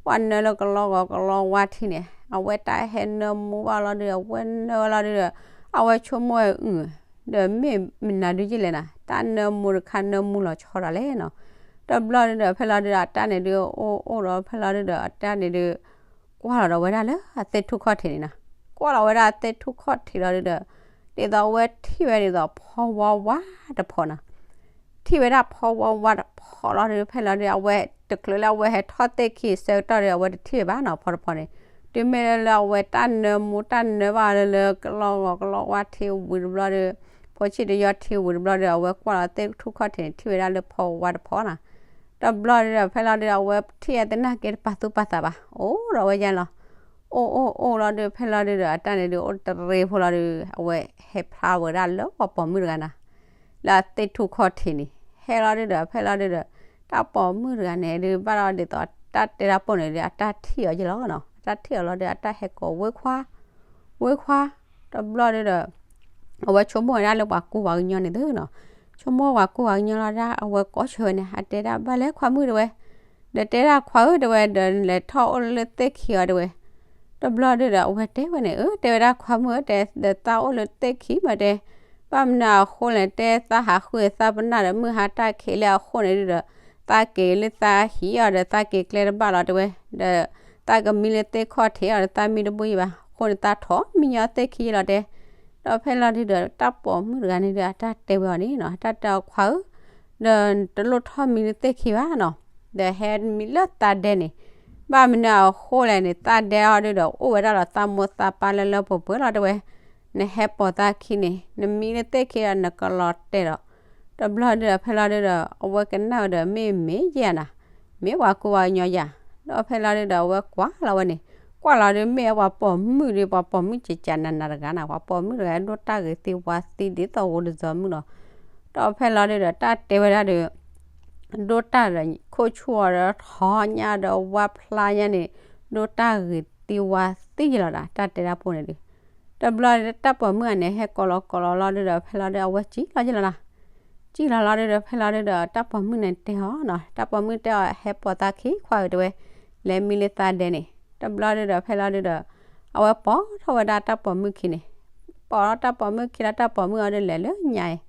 ပှၤနၢလၢကလီဂီၤကလီဝါထံန့ၣ် အဝဲတၢ်ဟဲနၢမူဘၣ်လီၤဒုး အဝဲနၢဝဲလီၤဒုဒီး အဝဲဆိကမိၣ်ဝဲအုၣ် ဒီးမ့ၢ်မနုၤဒုးယဲၢ်လဲၣ်နၤ, တၢ်နၢမူတခါနၢမူလီၤဆီတၢ်လဲၣ်နီၤ. တဘျီဒုဒီး ဖဲလီၤဒုဒီး အတၢ်န့ၣ်ဒုး အိၣ်အိၣ်ဒီး ဖဲလီၤဒုဒီး အတၢ်န့ၣ်ဒုး ကွၢ်လီၤဒီးဝဲဒၣ်လၢအသ့ၣ်ထူၣ်ခီၣ်ထံးန့ၣ်နၤ. ကွၢ်လီၤဝဲဒၣ်အသ့ၣ်ထူၣ်ခီၣ်ထံးလီၤဒုဒီး ဒ်သိးအဝဲထံၣ်ဝဲဒ်သိးဖီဝါဝါတဖီနၤ. ထံၣ်ဝဲဒၣ်ဖီဝါဝါတဖီလီၤဒုး ဖဲလီၤဒုး အဝဲတချုးလၢအဝဲဟဲထီၣ်သ့ၣ်ခံဆၢကတီၢ်ဒီး အဝဲတထံၣ်ဝဲဘၣ်နီၤ ဖီတဖီန့ၣ်. တုၤမ့ၢ်လၢအဝဲတၢ်နၢမူတၢ်နၢဘၣ်လၢလၢကလီဂီၤကလီဝါထံဝံၤတဘျီဒုး ဖိဆံၣ်တယီထံဝံၤတဘျီဒုး အဝဲကွၢ်လီၤသ့ၣ်ထူၣ်ခီၣ်ထံးန့ၣ် ထံၣ်ဝဲဒၣ်လၢဖီဝါတဖီနၤ. တဘျီဒုဒီး ဖဲလီၤဒုဒီး အဝဲထံၣ်အသနာ်က့တပာ်သူၣ်ပာ်သးဘၣ် အိၣ်ဒီးဝဲယါလီၤ. အိၣ်အိၣ်အိၣ်လီၤဒုး ဖဲလီၤဒုဒီး အတၢ်န့ၣ်ဒုး အိၣ်တရ့ဖိလီၤဒုး အဝဲဟဲဖျါဝဲဒၣ်လၢပှၤပိာ်မုၣ်တဂၤနၤ လၢအသ့ၣ်ထူၣ်ခီၣ်ထံးန့ၣ် ဟဲလီၤဒုဒီး ဖဲလီၤဒုဒီး တၢ်ပိာ်မုၣ်တဂၤန့ၣ်ဒုး ဘၣ်ဒီးဒ်သိးတၢ်တဲတၢ်ပိာ်န့ၣ်ဒုး အတၢ်ထံၣ်အီၤယဲၢ်လီၤနီၤ. အတၢ်ထံၣ်အီၤလီၤဒုး အတၢ်ဟဲကိးဝ့ခွါ ဝ့ခွါ. တဘျီဒုဒီး အဝဲဆိကမိၣ်ဝဲဒၣ်လၢပှၤကူပှၤကညီန့ၣ်သုနီၤ. ဆိကမိၣ်ပှၤကူပှၤကညီလီၤဒုး အဝဲကိးဆၢဝဲန့ၣ် အတဲဒၣ်ဘၣ်လဲၣ်ခွါမုၣ်တဲဝဲ, ဒီးတဲဒၣ်ခွါဧၢတဲဝဲ ဒီးလဲၤထီၣ်အိၣ်လၢသ့ၣ်ခံအီၤတဲဝဲ. တဘျီဒုဒီး အဝဲတဲဝဲန့ၣ် အၢ တဲဝဲဒၣ်ခွါမုၣ်ဧၢ တဲ ဒီးသးအိၣ်လၢသ့ၣ်ခံမးတဲ, ဘၣ်မနုၤအဃိလဲၣ် တဲသးဟးဃုသးပနၢ်ဒီးမုၢ်ဟါတၢ်ခံးလၢအဃိန့ၣ်ဒုဒီး သးက့ၤလၢသးဟံၣ်အီၤဒီးသးက့ၤကျဲတဘၣ်လီၤတဲဝဲ, ဒီးသးကမံလၢသ့ၣ်ခီၣ်ထံးအီၤဒီးသးမံတဘူၣ်ယဲၢ်ဘၣ်, အဃိန့ၣ်သးထီၣ်မံညီသ့ၣ်ခံယဲၢ်လီၤတဲ. ဒီးဖဲလီၤဒုဒီး တၢ်ပိာ်မုၣ်တဂၤန့ၣ်ဒီး အတၢ်တဲဝဲအီၤန့ၣ်နီၤ, အတၢ်တဲအီၤခွါဧၢ, ဒီးတလိၣ်ထီၣ်မံလၢသ့ၣ်ခံဘၣ်နီၤ, ဒီးဟဲမံလၢသးဒဲန့ၣ်, ဘၣ်မနုၤအဃိလဲၣ်န့ၣ် သးဒဲအီၤဒုဒီး အိၣ်ဝဲဒၣ်ဒီးသးမိၢ်သးပၢ်လၢလၢပှဲၤပှဲၤလီၤတဲဝဲ, နဟဲပိာ်သးခံန့ၣ် နမံလၢသ့ၣ်ခံဒီးနကလီၤတဲာ်ဒီး တဘျီဒုဒီး ဖဲလီၤဒုဒီး အဝဲကနၣ်ဝဲဒီးမ့ၢ်မ့ၢ်ယဲၢ်ဧါနၤ, မ့ၢ်ပှၤကူပှၤကညီယၤ, ဒီးဖဲလီၤဒုဒီး အဝဲကွၢ်လီၤဝဲန့ၣ်, ကွၢ်လီၤဒုးမ့ၢ်အပှၤပိာ်မုၣ်ဒုး ပှၤပိာ်မုၣ်ကကးနးနးတဂၤနၤ, ပှၤပိာ်မုၣ်တဂၤဒိၣ်တၢ်ဂ့ၤသံဝါသံဒ်သိးဂိၤတစီၤမုၣ်လီၤ. ဒီးဖဲလီၤဒုဒီး တၢ်တဲဝဲဒၣ်ဒီး ဒိၣ်တၢ်ဒီးခိၣ်ဆူၣ်အီၤဒီးထီညါဒီးဝါဖျါညါန့ၣ်, ဒိၣ်တၢ်ဂ့ၤသံဝါသံယဲၢ်လီၤဒီး တၢ်တဲတၢ်ပိာ်န့ၣ်ဒုး, တဘျီဒုးတၢ်ပိာ်မုၣ်ဂၤန့ၣ် ဟဲကိးလီၤကိးလီၤလီၤဒုဒီး ဖဲလီၤဒုဒီး အဝဲစံၣ်လီၤယဲၢ်လီၤနၤ, စံၣ်လီၤလီၤဒုဒီး ဖဲလီၤဒုဒီး တၢ်ပိာ်မုၣ်န့ၣ်တဲအီၤနီၤ, တၢ်ပိာ်မုၣ်တဲအီၤ ဟဲပိာ်သးခံခွါဧၢတဲဝဲ, လဲၤမံလၢသးဒဲန့ၣ်, တဘျီဒုဒီး ဖဲလီၤဒုဒီး အဝဲပိာ်ထီၣ်ဝဲဒၣ်တၢ်ပိာ်မုၣ်ခံန့ၣ်, ပိာ်ထီၣ်တၢ်ပိာ်မုၣ်ခံလီၤ တၢ်ပိာ်မုၣ်အီၤဒုးလဲၤလၢညါအံၤ,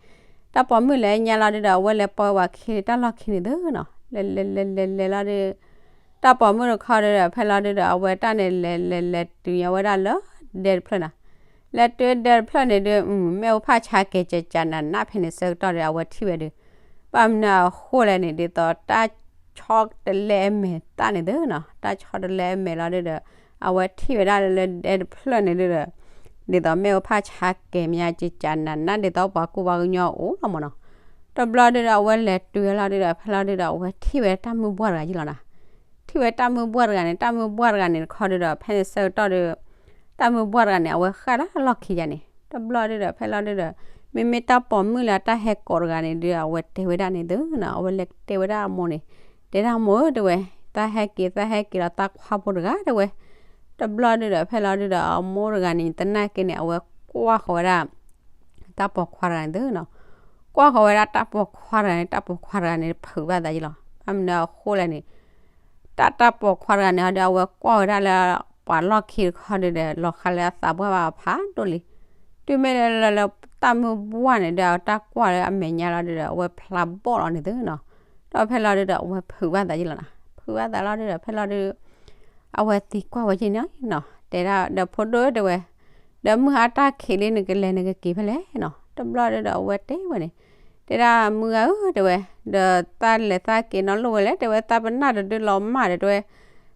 တၢ်ပိာ်မုၣ်လဲၤညါလီၤဒုဒီး အဝဲလဲၤပိာ်ဝဲဝၤခံလၢတၢ်လီၢ်ခံန့ၣ်သုနီၤ, လဲၤလဲၤလဲၤလဲၤလဲၤလီၤဒုး တၢ်ပိာ်မုၣ်တခီဒုဒီး ဖဲလီၤဒုဒီး အဝဲတၢ်န့ၣ် လဲၤလဲၤလဲၤတုၤညီဝဲဒၣ်လၢဒဲတဖျၢၣ်နၤ, လဲၤတုၤဒဲတဖျၢၣ်န့ၣ်ဒုး မ့ၣ်အူဖၣ်ဆါကဲၤကကးနးနးဖဲန့ၣ်ဆၢကတီၢ်ဒီး အဝဲထံၣ်ဝဲဒုး, ဘၣ်မနုၤအဃိလဲၣ်န့ၣ် ဒ်သိးတၢ်ဆီတလဲအမဲာ်သၣ်န့ၣ်သုနီၤ, တၢ်ဆီတလဲအမဲာ်လီၤဒုဒီး အဝဲထံၣ်ဝဲဒၣ်လၢဒဲတဖျၢၣ်န့ၣ်ဒုဒီး ဒ်သိးမ့ၣ်အူဖၣ်ဆါကဲၤမး ကကးနးနးဒ်သိးပှၤကူပှၤကညီအိၣ်လီၤမးနီၤ, တဘျီဒုဒီး အဝဲလဲၤတုၤဝဲလီၤဒုဒီး ဖဲလီၤဒုဒီး အဝဲထံၣ်ဝဲတၢ်မုၢ်ပှၢ်တဂၤယဲၢ်လီၤနၤ, ထံၣ်ဝဲတၢ်မုၢ်ဘှၢ်တဂၤန့ၣ်, တၢ်မုၢ်ဘှၢ်တဂၤန့ၣ်တခီဒုဒီး ဖဲန့ၣ်ဆၢကတီၢ်ဒီး တၢ်မုၢ်ဘှၢ်တဂၤန့ၣ် အဝဲဃၣ်ဒၣ်လီၢ်ခံယၤန့ၣ်, တဘျီဒုဒီး ဖဲလီၤဒုဒီး မ့မ့ၢ်တၢ်ပိာ်မုၣ်လၢအတၢ်ဟဲကိးတဂၤန့ၣ်ဒု အဝဲတဲဝဲဒၣ်န့ၣ်သုနီၤ, အဝဲလဲၤတဲဝဲဒၣ်အမိၢ်န့ၣ်, တဲဒၣ်မိၢ်ဧၢ တဲဝဲ, သးဟဲက့ၤ သးဟဲက့ၤလီၤ သးခွါဖိတဂၤ တဲဝဲ. တဘျီဒုဒီး ဖဲလီၤဒုဒီး အမိၢ်တဂၤန့ၣ် သနာ်က့န့ၣ် အဝဲကွၢ်ဃီၤဝဲဒၣ် တၢ်ပိာ်ခွါတဂၤန့ၣ်သုနီၤ, ကွၢ်ဃီၤဝဲဒၣ်တၢ်ပိာ်ခွါတဂၤန့ၣ်, တၢ်ပိာ်ခွါတဂၤန့ၣ် ဖုးဘၣ်သးယ့လီၤ. ဘၣ်မနုၤအဃိလဲၣ်န့ၣ် တၢ်တၢ်ပိာ်ခွါတဂၤန့ၣ်ဟီဒီး အဝဲကွၢ်ဝဲဒၣ်လၢပှၤလီၢ်ခံတခီဒုဒီး လီၤဃးလၢအသးပှၢ်ဘၣ်အဖးဒိၣ်လံ. တုၤမ့ၢ်လၢလၢလၢတၢ်မုၢ်ဘှၢ်န့ၣ်ဒီး အတၢ်ကွၢ်လၢအမဲာ်ညါလီၤဒုဒီး အဝဲဖျါဘီၣ်လီၤန့ၣ်သုနီၤ, ဒီးဖဲလီၤဒုဒီး အဝဲဖုးဘၣ်သးယ့လီၤနီၤ, ဖုးဘၣ်သးလီၤဒုဒီး ဖဲလီၤဒု အဝဲသံကွၢ်ဝဲယ့ၢ်န့ၣ်နီၤ, တဲဒၣ်ဒီးဖိဒိၣ်ဧၢ တဲဝဲ, ဒီးမုၢ်ဟါတၢ်ခံးလံ နကလဲၤနကက့ၤဖဲလဲၣ်နီၤ, တဘျီဒုဒီး အဝဲတဲဝဲန့ၣ်, တဲဒၣ်မုၢ်ဂၤဧၢ တဲဝဲ, ဒီးသးလဲၤသးက့ၤနီတလိၣ်ဝဲလဲၣ် တဲဝဲ, သးပနၢ်တဒုလီၤမၢ်ဒီး တဲဝဲ,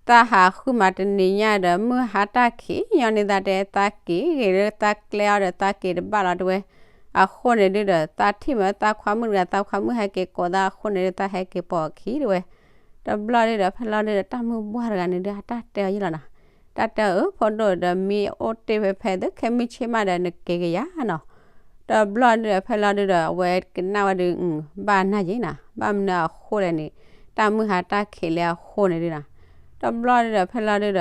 သးဟးဃုမးတနံၤညါဒီး မုၢ်ဟါတၢ်ခံးညီန့ၢ်သး တဲ သးက့ၤဂ့ၤလၢသးကျဲအီၤဒီး သးက့ၤတဘၣ်လီၤ တဲဝဲ. အဃိန့ၣ်ဒုဒီး သးထံၣ်မး သးခွါမုၣ်တဂၤ သးခွါမုၣ်ဟဲက့ၤကိးသးအဃိန့ၣ်ဒု သးဟဲက့ၤပိာ်အခံ တဲဝဲ. တဘျီဒုဒီး ဖဲလီၤဒုဒီး တၢ်မုၢ်ဘှၢ်တဂၤန့ၣ်ဒု အတၢ်တဲအီၤယ့လီၤနီၤ, တၢ်တဲအီၤ အၢ ဖိဒိၣ် ဒီးမံအိၣ်တ့ၢ်ဖဲဖဲသု ခဲမုၢ်ဆ့ၣ်မးဒီး နက့ၤကယၤနီၤ. တဘျီဒုဒီး ဖဲလီၤဒုဒီး အဝဲကနၣ်ဝဲဒု ဘၣ်နၢ်ယ့နီၤ, ဘၣ်မနုၤအဃိလဲၣ်န့ၣ် တၢ်မုၢ်ဟါတၢ်ခံးလံအဃိန့ၣ်ဒုနီၤ, တဘျီဒုဒီး ဖဲလီၤဒုဒီး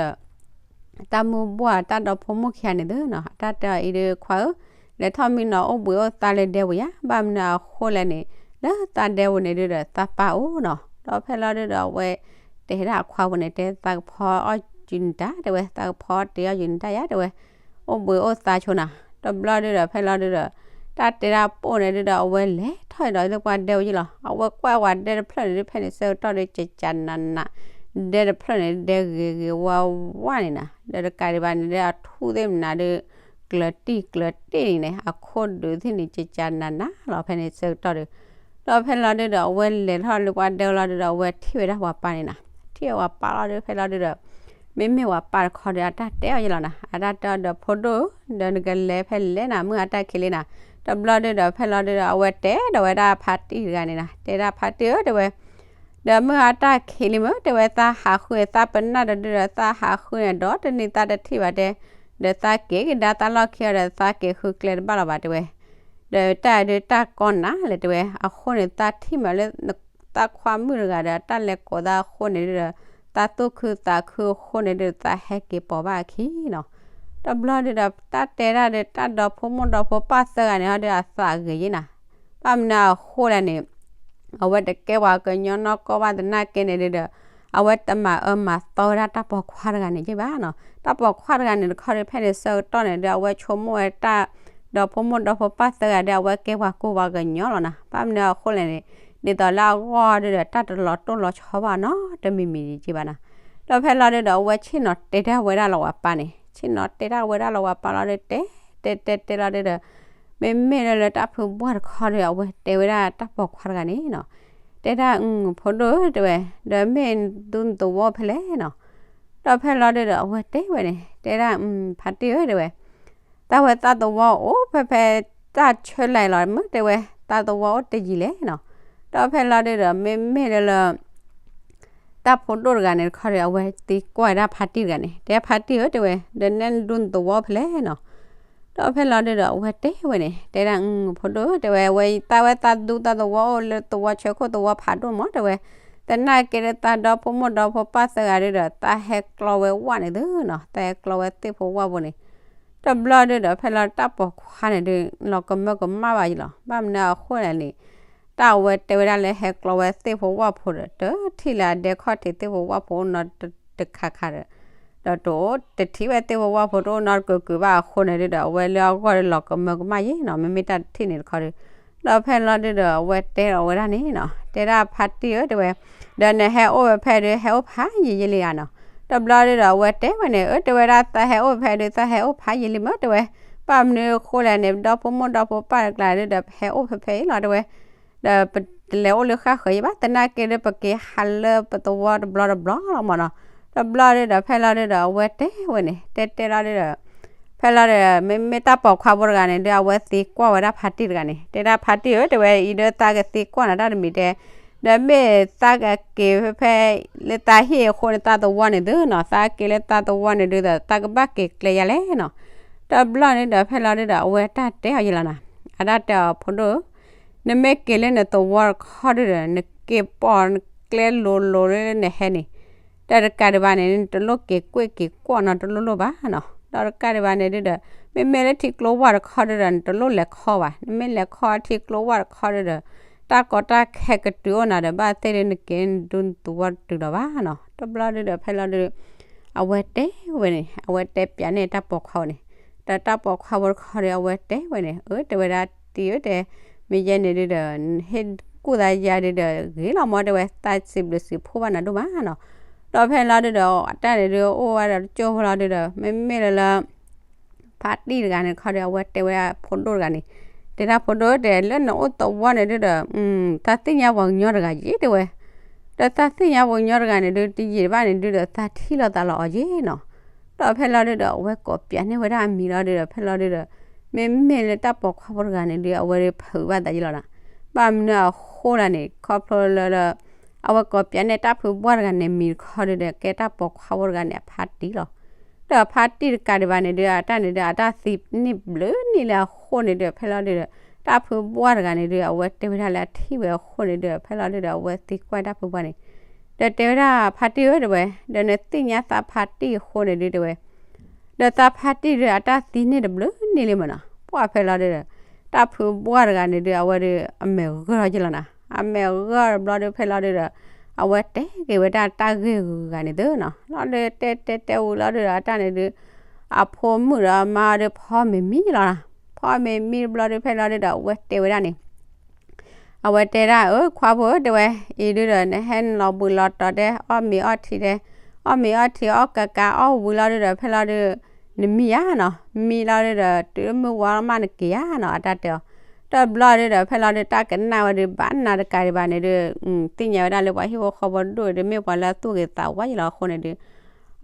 တၢ်မုၢ်ဘှၢ်တၢ်ဒီဖိမိၢ်ခံဂၤန့ၣ်သုနီၤ အတၢ်တဲအီၤအံၤဒု ခွါဧၢ, လဲၤထီၣ်မံနီၤ အိၣ်ဘှံးအိၣ်သါလၢဒဲပူၤယၤ, ဘၣ်မနုၤအဃိလဲၣ်န့ၣ် လၢသါဒဲပူၤန့ၣ်ဒုဒီး သးပၢ်အိၣ်နီၤ. ဒီးဖဲလီၤဒုဒီး အဝဲတဲဒၣ်အခွါပူၤန့ၣ် တဲ သးကဖီအီၣ်ယုာ်နတၢ် တဲဝဲ, သးကဖီတ့ၢ်အီၣ်ယုာ်နတၢ်ယၤ တဲဝဲ, အိၣ်ဘှံးအိၣ်သါဆိနီၤ. တဘျီဒုဒီး ဖဲလီၤဒုဒီး တၢ်တဲဒၣ်ပိၢ်န့ၣ်ဒုဒီး အဝဲလဲၤထီၣ်ဒီးလၢပှၤဒဲပူၤယ့လီၤ. အဝဲကွၢ်ဝဲဒဲတဖျၢၣ်န့ၣ်ဒု ဖဲန့ၣ်ဆၢကတီၢ်ဒု ကကနးနး ဒဲတဖျၢၣ်န့ၣ် ဒဲဂ့ၤဂ့ၤဝါဝါန့ၣ်နီၤ, ဒီးတကးဒံးဘၣ်န့ၣ်ဒု အထူၣ်သ့ၣ်မနၤဒု ကျၢၤတံၢ်ကျၢၤတ့ၢ်န့ၣ် အခိၣ်ဒုးသ့ၣ်န့ၣ် ကကနးနးလီၤ ဖဲန့ၣ်ဆၢကတီၢ်ဒု. ဒီးဖဲလီၤဒုဒီး အဝဲလဲၤထီၣ်လၢပှၤဒဲပူၤလီၤဒုဒီး အဝဲထံၣ်ဝဲဒၣ်ပှၤပၢ်န့ၣ်နီၤ, ထံၣ်ဝဲပှၤပၢ်လီၤဒု ဖဲလီၤဒုဒီး မ့မ့ၢ်ပှၤပၢ်တခီဒီး အတၢ်တဲအီၤယ့လီၤနီၤ, အတၢ်တဲအီၤဒီးဖိဒိၣ်ဧၢ, ဒီးနကလဲၤဖဲလဲၣ်နီၤ, မုၢ်ဟါတၢ်ခံးလံနီၤ. တဘျီဒုဒီး ဖဲလီၤဒုဒီး အဝဲတဲဒီးဝဲဒၣ်ဖါတံၢ်တဂၤန့ၣ်နီၤ, တဲဒၣ်ဖါတံၢ်ဧၢ တဲဝဲ, ဒီးမုၢ်ဟါတၢ်ခံးလံမ့ၢ် တဲဝဲ, သးဟးဃုန့ၣ် သးပနၢ်တဒုဒီး သးဟးဃုန့ၣ်ဒီးတနံၤသးတထံၣ်ဘၣ်တဲ, ဒီးသးက့ၤကဒါသးလီၢ်ခံအီၤဒီး သးက့ၤဃုကျဲတဘၣ်လီၤဘၣ် တဲဝဲ. ဒီးတၢ်ဒုးတၢ်ကီနၤလဲၣ် တဲဝဲ, အဃိန့ၣ် သးထံၣ်မးလၢ သးခွါမုၣ်တဂၤဒီး တၢ်လဲၤကိးသးအဃိန့ၣ်ဒုဒီး သးသူၣ်ခုသးခုအဃိန့ၣ်ဒုး သးဟဲက့ၤပိာ်ဘၣ်အခံနီၤ. တဘျီဒုဒီး တၢ်တဲဒၣ်ဒီး တၢ်ဒီဖိမိၢ်ဒီဖိပၢ်သၢဂၤန့ၣ်ဟီဒီး အသးဂ့ၤယ့နီၤ, ဘၣ်မနုၤအဃိလဲၣ်န့ၣ် အဝဲတကဲပှၤကညီနီၢ်ကီၢ်ဘၣ်သနာ်က့န့ၣ်ဒုဒီး အဝဲတမၤအၢမၤသီဝဲဒၣ်တၢ်ပိာ်ခွါတဂၤန့ၣ်ယ့ဘၣ်နီၤ. တၢ်ပိာ်ခွါတဂၤန့ၣ်တခီဒီး ဖဲန့ၣ်ဆၢကတီၢ်န့ၣ်ဒီး အဝဲဆိကမိၣ်ဝဲတၢ်ဒီဖိမိၢ်ဒီဖိပၢ်သၢဂၤဒီး အဝဲကဲပှၤကူပှၤကညီလီၤနီၤ. ဘၣ်မနုၤအဃိလဲၣ်န့ၣ် ဒ်သိးလၢအဂီၢ်ဒုဒီး တၢ်တလီၤတိၢ်လီၤဆီဘၣ်နီတမံၤမံၤယ့ဘၣ်နီၤ. ဒီးဖဲလီၤဒုဒီး အဝဲဆ့ၣ်နီၤတဲတၢ်ဝဲဒၣ်လီၤဝဲပၢ်န့ၣ်, ဆ့ၣ်နီၤတဲတၢ်ဝဲဒၣ်လီၤဝဲပၢ်လီၤဒီး တဲတဲတဲလီၤဒုဒီး မ့မ့ၢ်လၢလၢတၢ်ဖုဘှၢ်တခီဒီး အဝဲတဲဝဲဒၣ်တၢ်ပိာ်ခွါတဂၤန့ၣ်နီၤ, တဲဒၣ် ဖိဒိၣ်ဧၢ တဲဝဲ, ဒီးမ့ၢ်ဒူသဝီဖဲလဲၣ်နီၤ. ဒီးဖဲလီၤဒုဒီး အဝဲတဲဝဲန့ၣ် တဲဒၣ် ဖါတံၢ်ဧၢ တဲဝဲ, သးဝဲသးသဝီအိၣ်ဖဲဖဲ တၢ်ဆၢလဲၣ်လီၤ မ့ၢ်တဲဝဲ, သးသဝီအိၣ်တယံၤလဲၣ်နီၤ. ဒီးဖဲလီၤဒုဒီး မ့မ့ၢ်လၢလၢ တၢ်ဖိဒိၣ်တဂၤန့ၣ်တခီဒီး အဝဲသံကွၢ်ဝဲဒၣ်ဖါတံၢ်တဂၤန့ၣ် တဲဖါတံၢ်ဧၢ တဲဝဲ, ဒီးနဲဒူသဝီဖဲလဲၣ်နီၤ. ဒီးဖဲလီၤဒုဒီး အဝဲတဲဝဲန့ၣ် တဲဒၣ် ဖိဒိၣ်ဧၢ တဲဝဲ, အဝဲသးဝဲသးဒူသးသဝီအိၣ်လၢသဝီဆၢခိၣ်သဝီဖးဒိၣ်မး တဲဝဲ, သနာ်က့ဒီးသးဒီဖိမိၢ်ဒီဖိပၢ်သၢဂၤဒုဒီး သးဟဲကျီဝဲဝၣ်န့ၣ်သုနီၤ, သးဟဲကျီဝဲသ့ၣ်ဖိဝၣ်ဖိန့ၣ် တဘျီဒုဒီး ဖဲလီၤတၢ်ပိာ်ခွါန့ၣ်ဒု လီၤကမၢကမၣ်ဘၣ်ယလီၤ. ဘၣ်မနုၤအဃိလဲၣ်န့ၣ် တၢ်အဝဲတဲဝဲဒၣ်လၢဟဲကျီဝဲသ့ၣ်ဖိဝၣ်ဖိဒီး တထံၣ်လၢအဒဲခီၣ်ထံးသ့ၣ်ဖိဝၣ်ဖိအိၣ်နီတခါခါဒီး ဒီးတအိၣ်တထံၣ်ဝဲသ့ၣ်ဖိဝၣ်ဖိတအိၣ်နီတကုာ်ကုာ်ဘၣ် အဃိန့ၣ်ဒုဒီး အဝဲလၢအဂီၢ်ဒီးလီၤကမၢကမၣ်ယဲနီၤ, မ့မ့ၢ်တၢ်တထံၣ်န့ၣ်တခီဒီး ဒီးဖဲလီၤဒုဒီး အဝဲတဲဒီးဝဲဒၣ်န့ၣ်နီၤ, တဲဒၣ်ဖါတံၢ်ဧၢ တဲဝဲ, ဒီးနဟဲအိၣ်ဝဲဖဲဒု ဟဲအိၣ်ဖးယံာ်ယံာ်လံဧါနီၤ. တဘျီဒုဒီး အဝဲတဲဝဲန့ၣ် အၢ တဲဝဲဒၣ် သးဟဲအိၣ်ဖဲဒု သးဟဲအိၣ်ဖးယံာ်လံမ့ၢ် တဲဝဲ, ဘၣ်မနုၤအဃိလဲၣ်န့ၣ် ဒီဖိမိၢ်ဒီဖိပၢ်တကျါဒုဒီး ဟဲအိၣ်ဖဲဖဲအံၤလီၤ တဲဝဲ, ဒီးပတလဲၤအိၣ်လၢဃၣ်ဃၢၤယံၤဘၣ် သနာ်က့ဒီး ပက့ၤဟးလၢပသဝီတဘျီတဘျီလီၤမ့ၢ်နီၤ. တဘျီဒုဒီး ဖဲလီၤဒုဒီး အဝဲတဲဝဲန့ၣ် တဲတဲလီၤဒုဒီး ဖဲလီၤဒုဒီး မ့မ့ၢ်တၢ်ပိာ်ခွါဖိတဂၤန့ၣ်ဒု အဝဲသံကွၢ်ဝဲဒၣ်ဖါတံၢ်တဂၤန့ၣ် တဲဒၣ်ဖါတံၢ်ဧၢ တဲဝဲ အံၤဒု သးကသံကွၢ်နၤတၢ်တမံၤတဲ ဒီးမ့ၢ်သးကက့ၤဖဲဖဲ လၢသးဟံၣ်အဃိန့ၣ် သးသဝီန့ၣ်သုနီၤ, သးက့ၤလၢသးသဝီန့ၣ်ဒုးဒီး သးကဘၣ်က့ၤကျဲယၤလဲၣ်နီၤ. တဘျီန့ၣ်ဒီး ဖဲလီၤဒုးဒီး အဝဲတၢ်တဲအီၤယဲလီၤနီၤ, အတၢ်တဲအီၤ ဖိဒိၣ်ဧၢ, နမ့ၢ်က့ၤလၢနသဝီတခီဒုးဒီး နက့ၤပိာ်နကျဲလိၤလိၤလၢနဟဲန့ၣ် ဒီးတကးဒံးဘၣ်န့ၣ် နတလိၣ်က့ၤကွ့ၢ်က့ၤကွီၢ်နီတလိၣ်လိၣ်ဘၣ်နီၤ. ဒီးတကးဒံးဘၣ်န့ၣ်ဒုးဒီး မ့မ့ၢ်လၢထံကျိဝၢ်တခီဒုးဒီး နတလိၣ်လဲၤခီဘၣ်. နမ့ၢ်လဲၤခီထံကျိဝၢ်တခီဒုးဒီး တၢ်ကီတၢ်ခဲကတုၤအိၣ်နၤဒီး ဘၣ်သ့ၣ်ဒုးနက့ၤနဒူနသဝီတတုၤလီၤဘၣ်နီၤ. တဘျီဒုးဒီး ဖဲလီၤဒုး အဝဲတဲဝဲန့ၣ် အဝဲတဲပၠးန့ၢ်တၢ်ပိာ်ခွါဝဲန့ၣ်, ဒီးတၢ်ပိာ်ခွါဖိတခီဒီး အဝဲတဲဝဲန့ၣ် အၢ တဲဝဲဒၣ် တံၤဧၢ တဲ, မ့ၢ်ယဲန့ၣ်ဒုးဒီး ဟ့ၣ်ကူၣ်သးယၤဒုးဒီး ဂ့ၤလီၤမၢ် တဲဝဲ, သးစံးဘျုးစံးဖှိၣ်ဘၣ်နၤဒိၣ်မးနီၤ. ဒီးဖဲလီၤဒုးဒီး အတၢ်န့ၣ်ဒုးအိၣ်ဝဲဒီးတကၠိဖိလီၤဒုးဒီး မ့မ့ၢ်လၢလၢ ဖါတံၢ်တဂၤန့ၣ်တခီဒီး အဝဲတဲဝဲဒၣ်ဖိဒိၣ်တဂၤန့ၣ်, တဲဒၣ်ဖိဒိၣ်ဧၢ တဲ လၢနအိၣ်သဝီန့ၣ်ဒုးဒီး သးသ့ၣ်ညါပှၤကညီတဂၤယဲၢ် တဲဝဲ, ဒီးသးသ့ၣ်ညါပှၤကညီတဂၤန့ၣ်ဒုး တယံာ်တဘၣ်န့ၣ်ဒုးဒီး သးထံၣ်လိာ်သးလီၤအီၤယဲၢ်နီၤ. ဒီးဖဲလီၤဒုးဒီး အဝဲကိးပၠးန့ၢ်ဝဲဒၣ်အမံၤလီၤဒုးဒီး ဖဲလီၤဒုးဒီး မ့မ့ၢ်လၢတၢ်ပိာ်ခွါဖိတဂၤန့ၣ်ဒုး အဝဲဒုးဖုးဘၣ်သးယဲၢ်လီၤနီၤ. ဘၣ်မနုၤအဃိလဲၣ်န့ၣ် ခီဖျိလၢလၢ အဝဲကိးပၠးန့ၢ်တၢ်ဖုဘှၢ်တဂၤန့ၣ် မံၤတခီဒုးဒီး ကဲတၢ်ပိာ်ခွါဖိတဂၤန့ၣ် အဖါတံၢ်လီၤ. ဒီးအဖါတံၢ်တကးဒံးဘၣ်န့ၣ်ဒုး အတၢ်န့ၣ်ဒုး အတၢ်သံန့ၢ်ဘျုးနံၣ်လၢအဃိန့ၣ်ဒုး ဖဲလီၤဒုးဒီး တၢ်ဖုဘှၢ်တဂၤန့ၣ်ဒုး အဝဲတဲဝဲဒၣ်လၢအထံၣ်ဝဲအဃိန့ၣ်ဒုး ဖဲလီၤဒုးဒီး အဝဲသံကွၢ်တၢ်ဖုဘှၢ်န့ၣ် ဒီးတဲဝဲဒၣ်ဖါတံၢ်ဧၢ တဲဝဲ, ဒီးနသ့ၣ်ညါသးဖါတံၢ်အဃိန့ၣ်ဒုး တဲဝဲ ဒီးသးဖါတံၢ်ဒုး အတၢ်သံန့ၢ်တဘျုးနံၣ်လံမ့ၢ်နီၤ. ပှၢ်ဖဲလီၤဒုးဒီး တၢ်ဖုဘှၢ်တဂၤန့ၣ်ဒုး အဝဲဒုးအမဲာ်ဂၢၢ်ထီၣ်က့ၤလီၤနီၤ. အမဲာ်ဂၢၢ်တဘျီဒုး ဖဲလီၤဒုးဒီး အဝဲတဲက့ၤဝဲဒၣ်တၢ်ဂ့ၢ်ဂုၤဂၤန့ၣ်သုနီၤ. လီၤဒုးတဲတဲတဲဝံၤလီၤဒုးဒီး အတၢ်န့ၣ်ဒုး အဖိမုၣ်ဒီးအမါဒုး ဖီမ့ၤမံလီၤနီၤ. ဖီမ့ၤမံတဘျီဒုး ဖဲလီၤဒုးဒီး အဝဲတဲဝဲဒၣ်န့ၣ် အဝဲတဲဒၣ် အၢ ခွါဖိဧၢ တဲဝဲ, အံၤဒုးဒီး နဟဲနလီၤဘှံးလီၤတီၤတဲ အီၣ်မ့ၤအီထံတဲ, အီၣ်မ့ၤအီထံ အီၣ်ကးကး အီၣ်ဝံၤလီၤဒုးဒီး ဖဲလီၤဒုး နမံယါနီၤ. မံလီၤဒုးဒီး တုၤမုၢ်ဝါလီၤမးနက့ၤယါနီၤ အတၢ်တဲအီၤ. တဘျီဒုးဒီး ဖဲလီၤဒုး တၢ်ကနၣ်ဝဲဒုး ဘၣ်နၤတကးဒံးဘၣ်န့ၣ်ဒုး သ့ၣ်ညါဝဲဒၣ်လၢပှၤဟံၣ်ဖိဃီဖိဒိၣ်ဒုး မ့ၢ်ပှၤလၢအသူၣ်ဂ့ၤသးဝါယံၤလီၤအဃိန့ၣ်ဒုး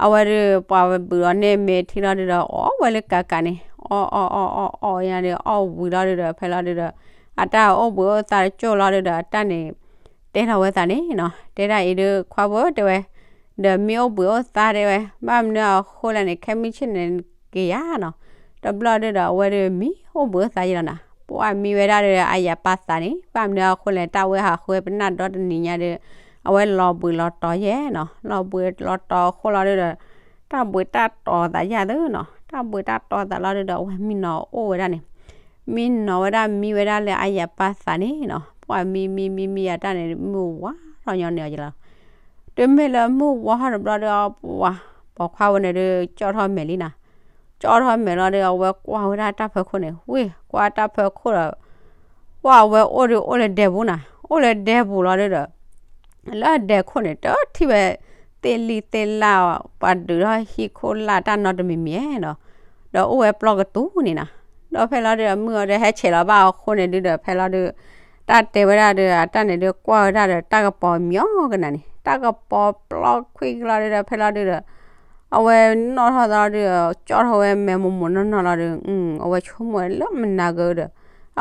အဝဲဒုး ပှၤဝဲဘုးအီၤန့ၢ်မ့ၢ်ထံလီၤဒုးဒီး အီၣ်ဝဲလၢကးကးန့ၣ် အီၣ်အီၣ်အီၣ်အီၣ်အီၣ်ယါဒီး အီၣ်ဝံၤလီၤဒုးဒီး ဖဲလီၤဒုးဒီး အတၢ်အိၣ်ဘှံးအိၣ်သါတကၠိၢ်လီၤဒုးဒီး အတၢ်န့ၣ် တဲလီၤဝဲသးန့ၣ်နီၤ, တဲဒၣ်အံၤဒုး ခွါဖိတဲဝဲ, ဒီးမံအိၣ်ဘှံးအိၣ်သါတဲဝဲ, ဘၣ်မနုၤအဃိလဲၣ်န့ၣ် ခဲမုၢ်ဆ့ၣ်န့ၣ် က့ၤယါနီၤ. တဘျီဒုးဒီး အဝဲဒုးမံအိၣ်ဘှံးအိၣ်သါယဲလီၤနီၤ, ပှၢ်မံဝဲဒၣ်ဒီး အယၤပာ်သးန့ၣ် ဘၣ်မနုၤအဃိလဲၣ် တၢ်ဝဲဟးဃုဝဲပနၢ်ဒီတနံၤညါဒီး အဝဲလီၤဘှံးလီၤတီၤယဲနီၤ, လီၤဘှံးလီၤတီၤအဃိလီၤဒုးဒီး တၢ်ဘှံးတၢ်တီၤသးယါသုနီၤ, တၢ်ဘှံးတၢ်တီၤသးလီၤဒုးဒီး အဝဲမံနီၤအိၣ်ဝဲဒၣ်န့ၣ်, မံနီၤဝဲဒၣ်မံဝဲဒၣ်လၢအယၤပာ်သးန့ၣ်နီၤ, ပှၢ်မံမံမံမံအတၢ်န့ၣ် မုၢ်ဝါထီၣ်ညီန့ၢ်အီၤယဲလီၤ. တုၤမ့ၢ်လၢမုၢ်ဝါထီၣ်တဘျီဒီး ပှၢ်ပိာ်ခွါဝဲန့ၣ်ဒုး ကၠီထီၣ်မဲာ်လံနီၤ, ကၠီထီၣ်မဲာ်လီၤဒီး အဝဲကွၢ်ဝဲဒၣ်တၢ်ဖၢခိၣ်န့ၣ် ဝ့ၢ်ကွၢ်တၢ်ဖၢခိၣ်ဒီး ပှၢ်အဝဲအိၣ်ဒုးအိၣ်လၢဒဲပူၤနီၤ, အိၣ်လၢဒဲပူၤလီၤဒုးဒီး လၢဒဲခိၣ်န့ၣ် တထံၣ်ဝဲ သ့ၣ်လံၣ်သ့ၣ်လၣ် ပှၤဒုးထီၣ်ဟံၣ်ခိၣ်လာ်တၢ်နီတမံၤမံၤနီၤ, ဒီးအိၣ်ဝဲပျီကတူၢ်န့ၣ်နီၤ, ဒီးဖဲလီၤဒုး မုၢ်အီၤဒီးဟဲဆဲးလီၤဘၣ်အဃိန့ၣ်ဒုးဒီး ဖဲလီၤဒုး တၢ်တဲဝဲဒၣ်ဒီး အတၢ်န့ၣ်ဒုး ကွၢ်ဝဲဒၣ်ဒီး တၢ်ကပီၤမံကနၣ်န့ၣ် တၢ်ကပီၤပျီခွံကလီၤဒုးဒီး ဖဲလီၤဒုးဒီး အဝဲနီၣ်ထီၣ်သီဒုး ကၠီထီၣ်ဝဲမဲာ်မိၢ်မိၢ်နီၢ်နီၢ်လီၤဒုး အဝဲဆိကမိၣ်လၢမုၢ်နၤကဒီး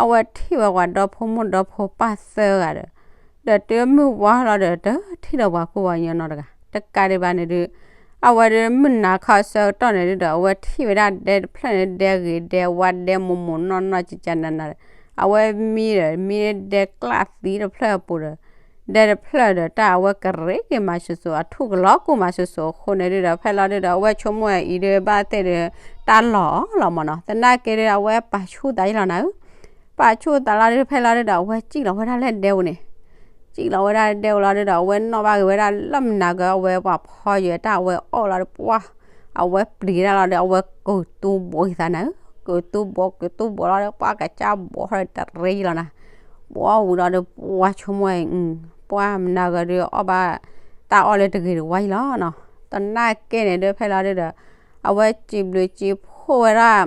အဝဲထံၣ်ဝဲပှၤဒီဖိမိၢ်ဒီဖိပၢ်သၢဂၤဒီး ဒီးတုၤမုၢ်ဝါလီၤဒီး တထံၣ်ဒီးပှၤကူပှၤကညီနီတဂၤ တကးဒံးဘၣ်န့ၣ်ဒုး အဝဲဒုးမုၢ်နၤခီဆၢကတီၢ်န့ၣ်ဒုးဒီး အဝဲထံၣ်ဝဲဒၣ်ဒဲတဖျၢၣ်န့ၣ် ဒဲဂ့ၤဒဲဝါဒဲမိၢ်မိၢ်နီၢ်နီၢ် ကကနနၤဒီး အဝဲမံဒီး မံဒဲကျၣ်သံတဖျၢၣ်အပူၤဒီး ဒဲတဖျၢၣ်ဒီး တၢ်အဝဲကရ့က့ၤမၤစိၤစိၤ အထူၣ်ကလီၤကူၣ်မၤစိၤစိၤအဃိန့ၣ်ဒုးဒီး ဖဲလီၤဒုးဒီး အဝဲဆိကမိၣ်အံၤဒုး ဘၣ်သ့ၣ်ဒီး တၢ်လီၤအီၤလီၤမၢ်နီၤ သနာ်က့ဒုး အဝဲပာ်ဆူၣ်သးယလီၤနၤဧၢ ပာ်ဆူၣ်သးလီၤဒုး ဖဲလီၤဒုးဒီး အဝဲစံၣ်လီၤဝဲဒၣ်လၢဒဲပူၤန့ၣ်, စံၣ်လီၤဝဲဒၣ်လၢဒဲပူၤလီၤဒုးဒီး အဝဲနီၣ်ဘၣ်က့ၤဝဲဒၣ်လၢမုၢ်နၤကဒီး အဝဲပှၤဖီယွဲၤတၢ်အဝဲအီၣ်လီၤဒီး ပှၢ် အဝဲပျံၤတၢ်လီၤဒီး အဝဲကုာ်တူၢ်ဘိးက့ၤသးနၤဧၢ, ကုာ်တူၢ်ဘိး ကုာ်တူၢ်ဘိးလီၤဒီး ပှၢ်ကစၢ်ဘိးထီၣ်ဒီးတရ့ယလီၤနၤ, ဘိးဝံၤလီၤဒီး ပှၢ်ဆိကမိၣ်အံၤ ပှၢ်မုၢ်နၤကဒီးဒုး အီၣ်ဘၣ်တၢ်အီၣ်လၢတဂ့ၤတဝါယလီၤနီၤ, သနာ်က့န့ၣ်ဒုး ဖဲလီၤဒုးဒီး အဝဲစံးဘျုးစံးဖှိၣ်ဝဲဒၣ်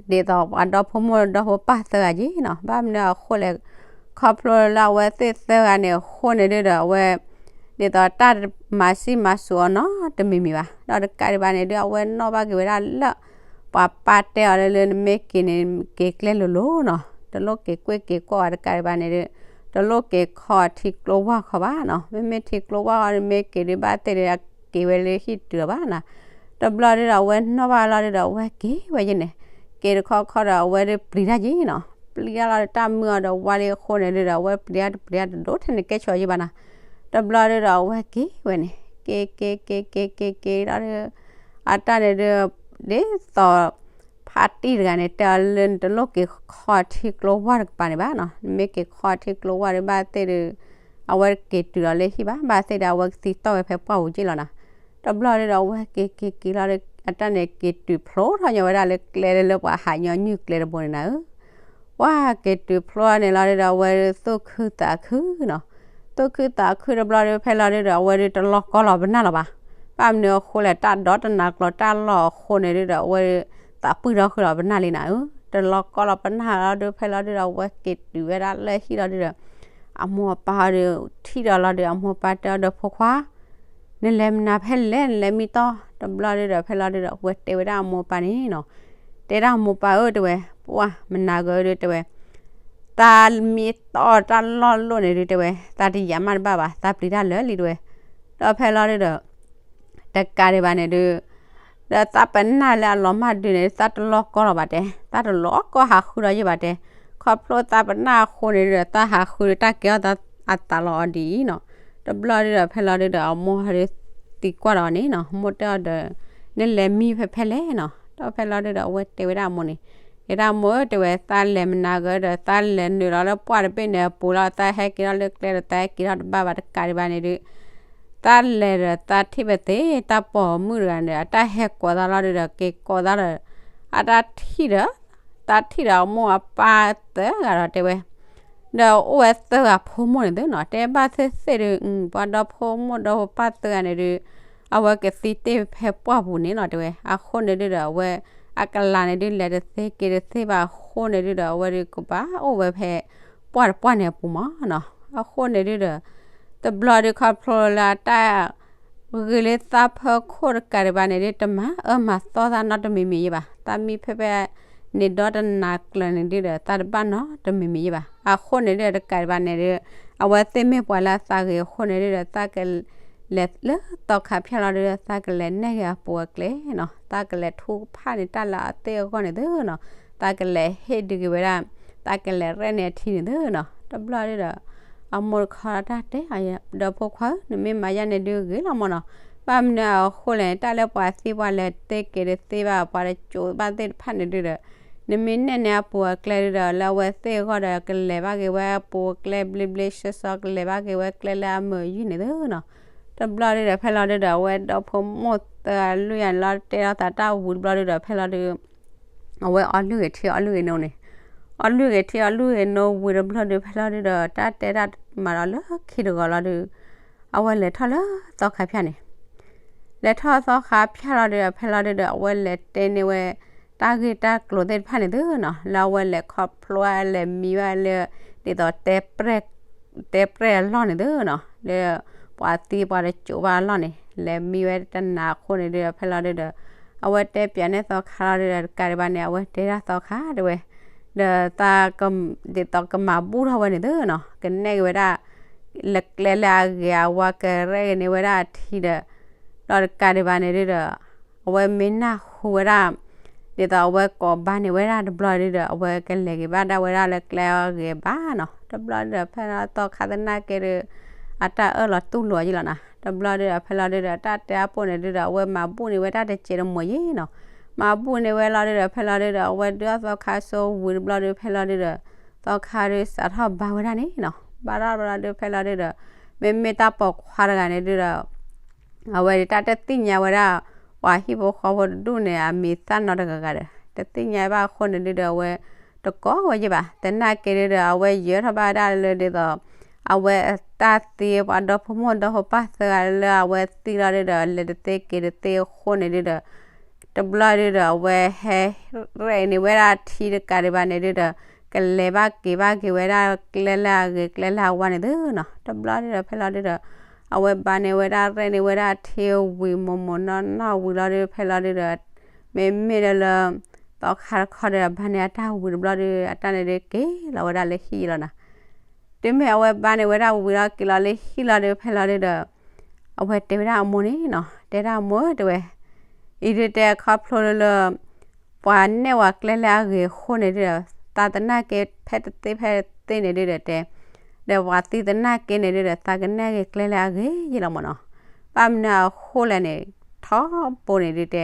ဒ်သိးပှၤဒီဖိမိၢ်ဒီဖိပၢ်သၢဂၤက့ၤနီၤ, ဘၣ်မနုၤအဃိလဲၣ်, ခီဖျိလၢအဝဲသ့ၣ်သၢဂၤန့ၣ်အဃိန့ၣ်ဒုးဒီး အဝဲ ဒ်သိးတၢ်မၤစံၣ်မၤစိၤအီၤနီတမံၤမံၤဘၣ်, ဒီးတကးဒံးဘၣ်န့ၣ်ဒုး အဝဲနီၣ်ဘၣ်က့ၤဝဲဒၣ်လၢ ပှၤပၢ်တဲအီၤလၢ လၢနမ့ၢ်က့ၤန့ၣ် က့ၤကျဲလိၤလိၤနီၤ, တလိၣ်က့ၤကွ့ၢ်က့ၤကွီၢ်ဘၣ် တကးဒံးဘၣ်န့ၣ်ဒုး တလိၣ်က့ၤခီထံကျိဝၢ်ခီဘၣ်နီၤ. မ့မ့ၢ်ထံကျိဝၢ်ခီန့ၣ် မ့ၢ်က့ၤဒုးဘၣ်သ့ၣ်ဒီး အက့ၤဝဲလၢဟံၣ်တုၤလီၤဘၣ်နီၤ. တဘျီဒုးဒီး အဝဲနီၣ်ဘၣ်လီၤဒုးဒီး အဝဲက့ၤဝဲယဲန့ၣ်, က့ၤတခီခီဒီး အဝဲဒုးပျံၤတၢ်ယဲနီၤ. ပျံၤတၢ်လီၤဒုး တၢ်မုၢ်အီၤဒီးဝါလံအဃိန့ၣ်ဒုးဒီး အဝဲပျံၤတၢ်တပျံၤတၢ်တဒိၣ်ထဲန့ၣ် ကဲဆိးယဲဘၣ်နီၤ. တဘျီဒုးဒီး အဝဲက့ၤဝဲန့ၣ် က့ၤက့ၤက့ၤက့ၤက့ၤက့ၤလီၤဒုး အတၢ်န့ၣ်ဒုး ဒ်သိး ဖါတံၢ်တဂၤန့ၣ် တဲအီၤလၢ နတလိၣ်က့ၤခီထံကျိဝၢ်တကပၤန့ၣ်ဘၣ်နီၤ. နမ့ၢ်က့ၤခီထံကျိဝၢ်ဒုး ဘၣ်သ့ၣ်ဒုး အဝဲတက့ၤတုၤလီၤလၢဟံၣ်ဘၣ်, ဘၣ်သ့ၣ်ဒီး အဝဲကသံတီၢ်ဝဲဖဲပှၢ်ပူၤက့ၢ်လီၤနီၤ. တဘျီဒုးဒီး အဝဲက့ၤက့ၤက့ၤလီၤဒုး အတၢ်န့ၣ် က့ၤတုၤဖျိထီၣ်ညီဝဲဒၣ်လၢကျဲလၢပှၤဟးညီနုၢ်ကျဲတဘိန့ၣ်နၤဧၢ. ပှၤက့ၤတုၤဖျိန့ၣ်လီၤဒုးဒီး အဝဲဒုးသူၣ်ခုသးခုနီၤ. သူၣ်ခုသးခုတဘျီဒုး ဖဲလီၤဒုးဒီး အဝဲဒုး တလီၤကီလီၤပနၢ်လီၤဘၣ်. ဘၣ်မနုၤအဃိလဲၣ်, တၢ်ဒိးတနၤကျိၤ တၢ်လီၢ်အဃိန့ၣ်ဒုးဒီး အဝဲဒုး သးပှံၢ်ထီၣ်ဃုာ်လီၤပနၢ်လံနၤဧၢ. တလီၤကီလီၤပနၢ်လီၤဒုး ဖဲလီၤဒုးဒီး အဝဲက့ၤတုၤဝဲဒၣ်လၢဟံၣ်လီၤဒုးဒီး အမိၢ်အပၢ်ဒုး ထံၣ်ဒီးလီၤဒုး အမိၢ်အပၢ်တဲအီၤဒီး ဖိခွါ နလဲၤမနုၤဖဲလဲၣ်, နလဲၤမံတီၢ်. တဘျီဒုးဒီး ဖဲလီၤဒုးဒီး အဝဲတဲဝဲဒၣ်အမိၢ်အပၢ်န့ၣ်နီၤ, တဲဒၣ်အမိၢ်အပၢ်ဧၢ တဲဝဲ, ပှၢ်မနၤဂ့ၤဒုး တဲဝဲ, သးမံတီၢ်တၢ်လီၢ်လိၣ်န့ၣ်ဒုး တဲဝဲ, သးတယာ်မးတဘၣ်ဘၣ်, သးပျံၤတၢ်လၢာ်လံ တဲဝဲ. ဒီးဖဲလီၤဒုးဒီး တကးဒံးဘၣ်န့ၣ်ဒုး ဒီးသးပနၢ်လၢအလီၤမၢ်ဒုးန့ၣ် သးတလီၤကီလီၤဘၣ်တဲ, သးတလီၤကီဟးဃုဒီးယဲၢ်ဘၣ်တဲ, ခီဖျိသးပနၢ်အဃိန့ၣ်ဒုးဒီး သးဟးဃုဒီးတၢ်ကဲထီၣ်အသးလီၤအီၤဒ်အံၤနီၤ. တဘျီဒုးဒီး ဖဲလီၤဒုးဒီး အမိၢ်ဟဲဒုးသံကွၢ်ဒီးအီၤန့ၣ်နီၤ, မိၢ်တဲအီၤဒီး နလဲၤမံဖဲဖဲလဲၣ်နီၤ. ဒီးဖဲလီၤဒုးဒီး အဝဲတဲဝဲဒၣ်အမိၢ်န့ၣ်, တဲဒၣ်မိၢ်ဧၢ တဲဝဲ, သးလဲၤမနၤဂ့ၤဒီး သးလဲၤနုာ်လီၤလၢပှၢ်တဘ့ၣ်န့ၣ်အပူၤလီၤ, သးဟဲက့ၤထီၣ်လၢကျဲဒီး သးဟဲက့ၤထီၣ်တဘၣ်ဘၣ် တကးဒံးဘၣ်န့ၣ်ဒုး သးလဲၤဒီးသးထံၣ်ပသ့ၣ် တၢ်ပိာ်မုၣ်တဂၤန့ၣ်ဒီး အတၢ်ဟဲကိးသးလီၤဒုးဒီး က့ၤကိးသးဒီး အတၢ်ထံၣ်ဒီး သးထံၣ်ဒီးအမိၢ်အပၢ်သၢဂၤဒီးတဲဝဲ, ဒီးအိၣ်ဝဲသၢဂၤဖိမိၢ်န့ၣ်သ့နီၤ, တဲဘၣ်သ့ၣ်သ့ၣ်ဒုး ပှၤဒီဖိမိၢ်ဒီဖိပၢ်သၢဂၤန့ၣ်ဒုး အဝဲကသံတ့ၢ်ဖဲပှၢ်ပူၤန့ၣ်လီၤ တဲဝဲ. အဃိန့ၣ်ဒုးဒီး အဝဲအကလၤန့ၣ်ဒုး လဲၤတသ့က့ၤတသ့ဘၣ်အဃိန့ၣ်ဒုးဒီး အဝဲဒုးကဘၣ်အိၣ်ဝဲဖဲပှၢ်တပှၢ်န့ၣ်အပူၤမးနီၤ. အဃိန့ၣ်ဒုးဒီး တဘျီဒုးခီဖျိလၢအတၢ် ဂ့ၤလၢသးဖၢခိၣ်တကးဒံးဘၣ်န့ၣ်ဒုး တမၤအၢမၤသီသးနီတမံၤမံၤယဲၢ်ဘၣ်. သးမံဖဲဖဲန့ၣ်ဒီတနၤကျၢၤန့ၣ်ဒုးဒီး သးတဘၣ်နီတမံၤမံၤယဲၢ်ဘၣ်. အဃိန့ၣ်ဒုး တကးဒံးဘၣ်န့ၣ်ဒုး အဝဲသ့ၣ်မ့ၢ်ပှၤလၢအသးဂ့ၤအဃိန့ၣ်ဒုးဒီး သးကလဲၤလၢသီခါဖၠၣ်လီၤဒုးဒီး သးကလဲၤနဲၣ်က့ၤအပူၤအကျဲနီၤ. သးကလဲၤထူဖၣ်န့ၢ်တၢ်လၢအသ့ၣ်အဂီၢ်န့ၣ်သ့နီၤ. သးကလဲၤဟ့ၣ်ဒုးက့ၤဝဲဒၣ် သးကလဲၤရဲၣ်န့ၢ်အထံန့ၣ်သ့နီၤ. တဘျီဒုးဒီး အမိၢ်တခီတၢ်တဲအီၤ ဒီဖိခွါဧၢ နမ့ၢ်မၤယဲန့ၣ်ဒုးဂ့ၤလီၤမးနီၤ. ဘၣ်မနုၤအဃိလဲၣ်န့ၣ် တၢ်လၢပှၤသံပှၤလဲၤတသ့က့ၤတသ့ဘၣ် ပှၤတစိၤဘၣ်သ့ၣ်တဖၣ်န့ၣ်ဒုးဒီး နမ့ၢ်နဲၣ်န့ၢ်အပူၤအကျဲဒုးဒီး လၢအဝဲသ့ၣ်အဂီၢ်ဒီး ကလဲၤဘၣ်က့ၤဝဲအပူၤအကျဲဘျ့ဘျ့ဆှီဆှီ ကလဲၤဘၣ်က့ၤဝဲကျဲလၢအမုာ်ယုၢ်န့ၣ်သ့နီၤ. တဘျီဒုးဒီး ဖဲလီၤဒုးဒီး အဝဲဒီဖိမိၢ်သၢဂၤလွံၢ်ဂၤန့ၣ်လီၤ တဲထီၣ်သးတၢ်ဝံၤတဘျီဒုးဒီး ဖဲလီၤဒုး အဝဲအီလုၢ်ဂ့ၤထံအီလုၢ်ဂ့ၤနိန့ၣ်, အီလုၢ်ဂ့ၤထံအီလုၢ်ဂ့ၤနိဝံၤတဘျီဒုး ဖဲလီၤဒုးဒီး တၢ်တဲတၢ်မၤဒီးလၢခံတဂီၤလီၤဒုး အဝဲလဲၤထီၣ်လၢသီခါဖၠၣ်န့ၣ်, လဲၤထီၣ်သီခါဖၠၣ်လီၤဒုး ဖဲလီၤဒုးဒီး အဝဲလဲၤတဲန့ၢ်ဝဲ တၢ်ဂ့ၢ်တၢ်ကျိၤသ့ၣ်တဖၣ်န့ၣ်သ့နီၤ လၢအဝဲလဲၤခီဖျိလဲၤမံဘၣ်လၢ ဒ်သိးတဲ တဲပြဲၢ်အလီၢ်န့ၣ်သ့နီၤ လၢ ပှၤသံပှၤတစိၤဘၣ်အလီၢ်န့ၣ် လဲၤမံဝဲတနၤအဃိန့ၣ်ဒုးဒီး ဖဲလီၤဒုးဒီး အဝဲတဲပၠးန့ၢ်သီခါလီၤဒုးဒီး တကးဒံးဘၣ်န့ၣ် အဝဲတဲဒၣ်သီခါတဲဝဲ ဒီးသး ဒ်သိးကမၤဘူၣ်ထီၣ်ဝဲန့ၣ်သ့နီၤ ကနဲၣ်က့ၤဝဲဒၣ် လၢကျဲလၢအဂ့ၤအဝါ ကရဲၣ်က့ၤန့ၢ်ဝဲဒၣ်အထံဒီး ဒီးတကးဒံးဘၣ်န့ၣ်ဒုးဒီး အဝဲမ့ၢ်နၢ်ဟူဝဲဒၣ် ဒ်သိးအဝဲကိးဘါန့ၢ်ဝဲဒၣ်တဘျီဒုးဒီး အဝဲကလဲၤက့ၤဘၣ်ဒၣ်ဝဲဒၣ်လၢကျဲအဂ့ၤဘၣ်နီၤ တဘျီဒုးဒီး ဖဲလီၤသီခါသနာ်က့ဒုး အတၢ်အၢၣ်လီၤတူၢ်လိာ်ယဲၢ်လီၤနီၤ တဘျီဒုးဒီး ဖဲလီၤဒုးဒီး တၢ်တဲအပိၢ်န့ၣ်ဒုးဒီး အဝဲမၤဘူၣ်န့ၢ်ဝဲဒၣ်တစဲးတမှဲၤယဲၢ်နီၤ မၤဘူၣ်န့ၢ်ဝဲလီၤဒုးဒီး ဖဲလီၤဒုးဒီး အဝဲဒုးအီၣ်သီခါဆိဝံၤတဘျီဒုး ဖဲလီၤဒုးဒီး သီခါဒုးစးထီၣ်ဘါဝဲဒၣ်န့ၣ်နီၤ ဘါထီၣ်တဘျီဒုး ဖဲလီၤဒုးဒီး မ့မ့ၢ်တၢ်ပိာ်ခွါတဂၤန့ၣ်ဒုးဒီး အဝဲဒုးတၢ်တသ့ၣ်ညါဝဲဒၣ် ပှၤဟံၣ်ဖိဃီဖိတဒူၣ်န့ၣ် အမံၤသၣ်နီတဂၤဂၤဒီး တသ့ၣ်ညါဘၣ်အဃိန့ၣ်ဒုးဒီး အဝဲတကိးဝဲယဲၢ်ဘၣ် သနာ်က့ဒုးဒီး အဝဲယၢၤထီၣ်ဘၣ်ဝဲဒၣ်လၢဒ်သိး အဝဲတၢ်သံပှၤဒီဖိမိၢ်ဒီဖိပၢ်သၢဂၤလၢအဝဲသံလီၤဒုးဒီး လဲၤတသ့က့ၤတသ့အဃိန့ၣ်ဒုးဒီး တဘျီဒုးဒီး အဝဲဟဲရဲၣ်န့ၢ်ဝဲဒၣ်ထံတကးဒံးဘၣ်န့ၣ်ဒုးဒီး ကလဲၤဘၣ်က့ၤဘၣ်က့ၤဝဲဒၣ်ကျဲလၢအဂ့ၤကျဲလၢအဝါန့ၣ်သ့နီၤ တဘျီဒုးဒီး ဖဲလီၤဒုးဒီး အဝဲဘါန့ၢ်ဝဲဒၣ်ရဲၣ်န့ၢ်ဝဲဒၣ်ထံဝံၤမိၢ်မိၢ်နီၢ်နီၢ်ဝံၤလီၤဒုး ဖဲလီၤဒုးဒီး မ့မ့ၢ်ဒီးလၢ သီခါတခီဒီး အဘါန့ၢ်အတၢ်ဝံၤတဘျီဒုး အတၢ်န့ၣ်ဒုးက့ၤလီၤဝဲဒၣ်လၢဟံၣ်လီၤနီၤ တုၤမ့ၢ်အဝဲဘါန့ၣ်ဝဲဒၣ်ဝံၤလီၤက့ၤလီၤလၢဟံၣ်လီၤဒီး ဖဲလီၤဒုဒီး အဝဲတဲဝဲဒၣ်အမိၢ်န့ၣ်နီၤ, တဲဒၣ်အမိၢ်တဲဝဲ, အံၤဒုတဲခီဖျိလၢလၢ ပှၤနဲၣ်ဝဲကျဲလၢအဂ့ၤအဃိန့ၣ်ဒုဒီး သးသနာ်က့ဖဲတသ့ဖဲတသ့န့ၣ်ဒုဒီးတဲ, ဒီးပှၤသံသနာ်က့န့ၣ်ဒုဒီး သးကနဲၣ်က့ၤကျဲလၢအဂ့ၤယ့လီၤမၢ်နီၤ. ဘၣ်မနုၤအဃိလဲၣ်န့ၣ် ထီဘိန့ၣ်ဒုတဲ,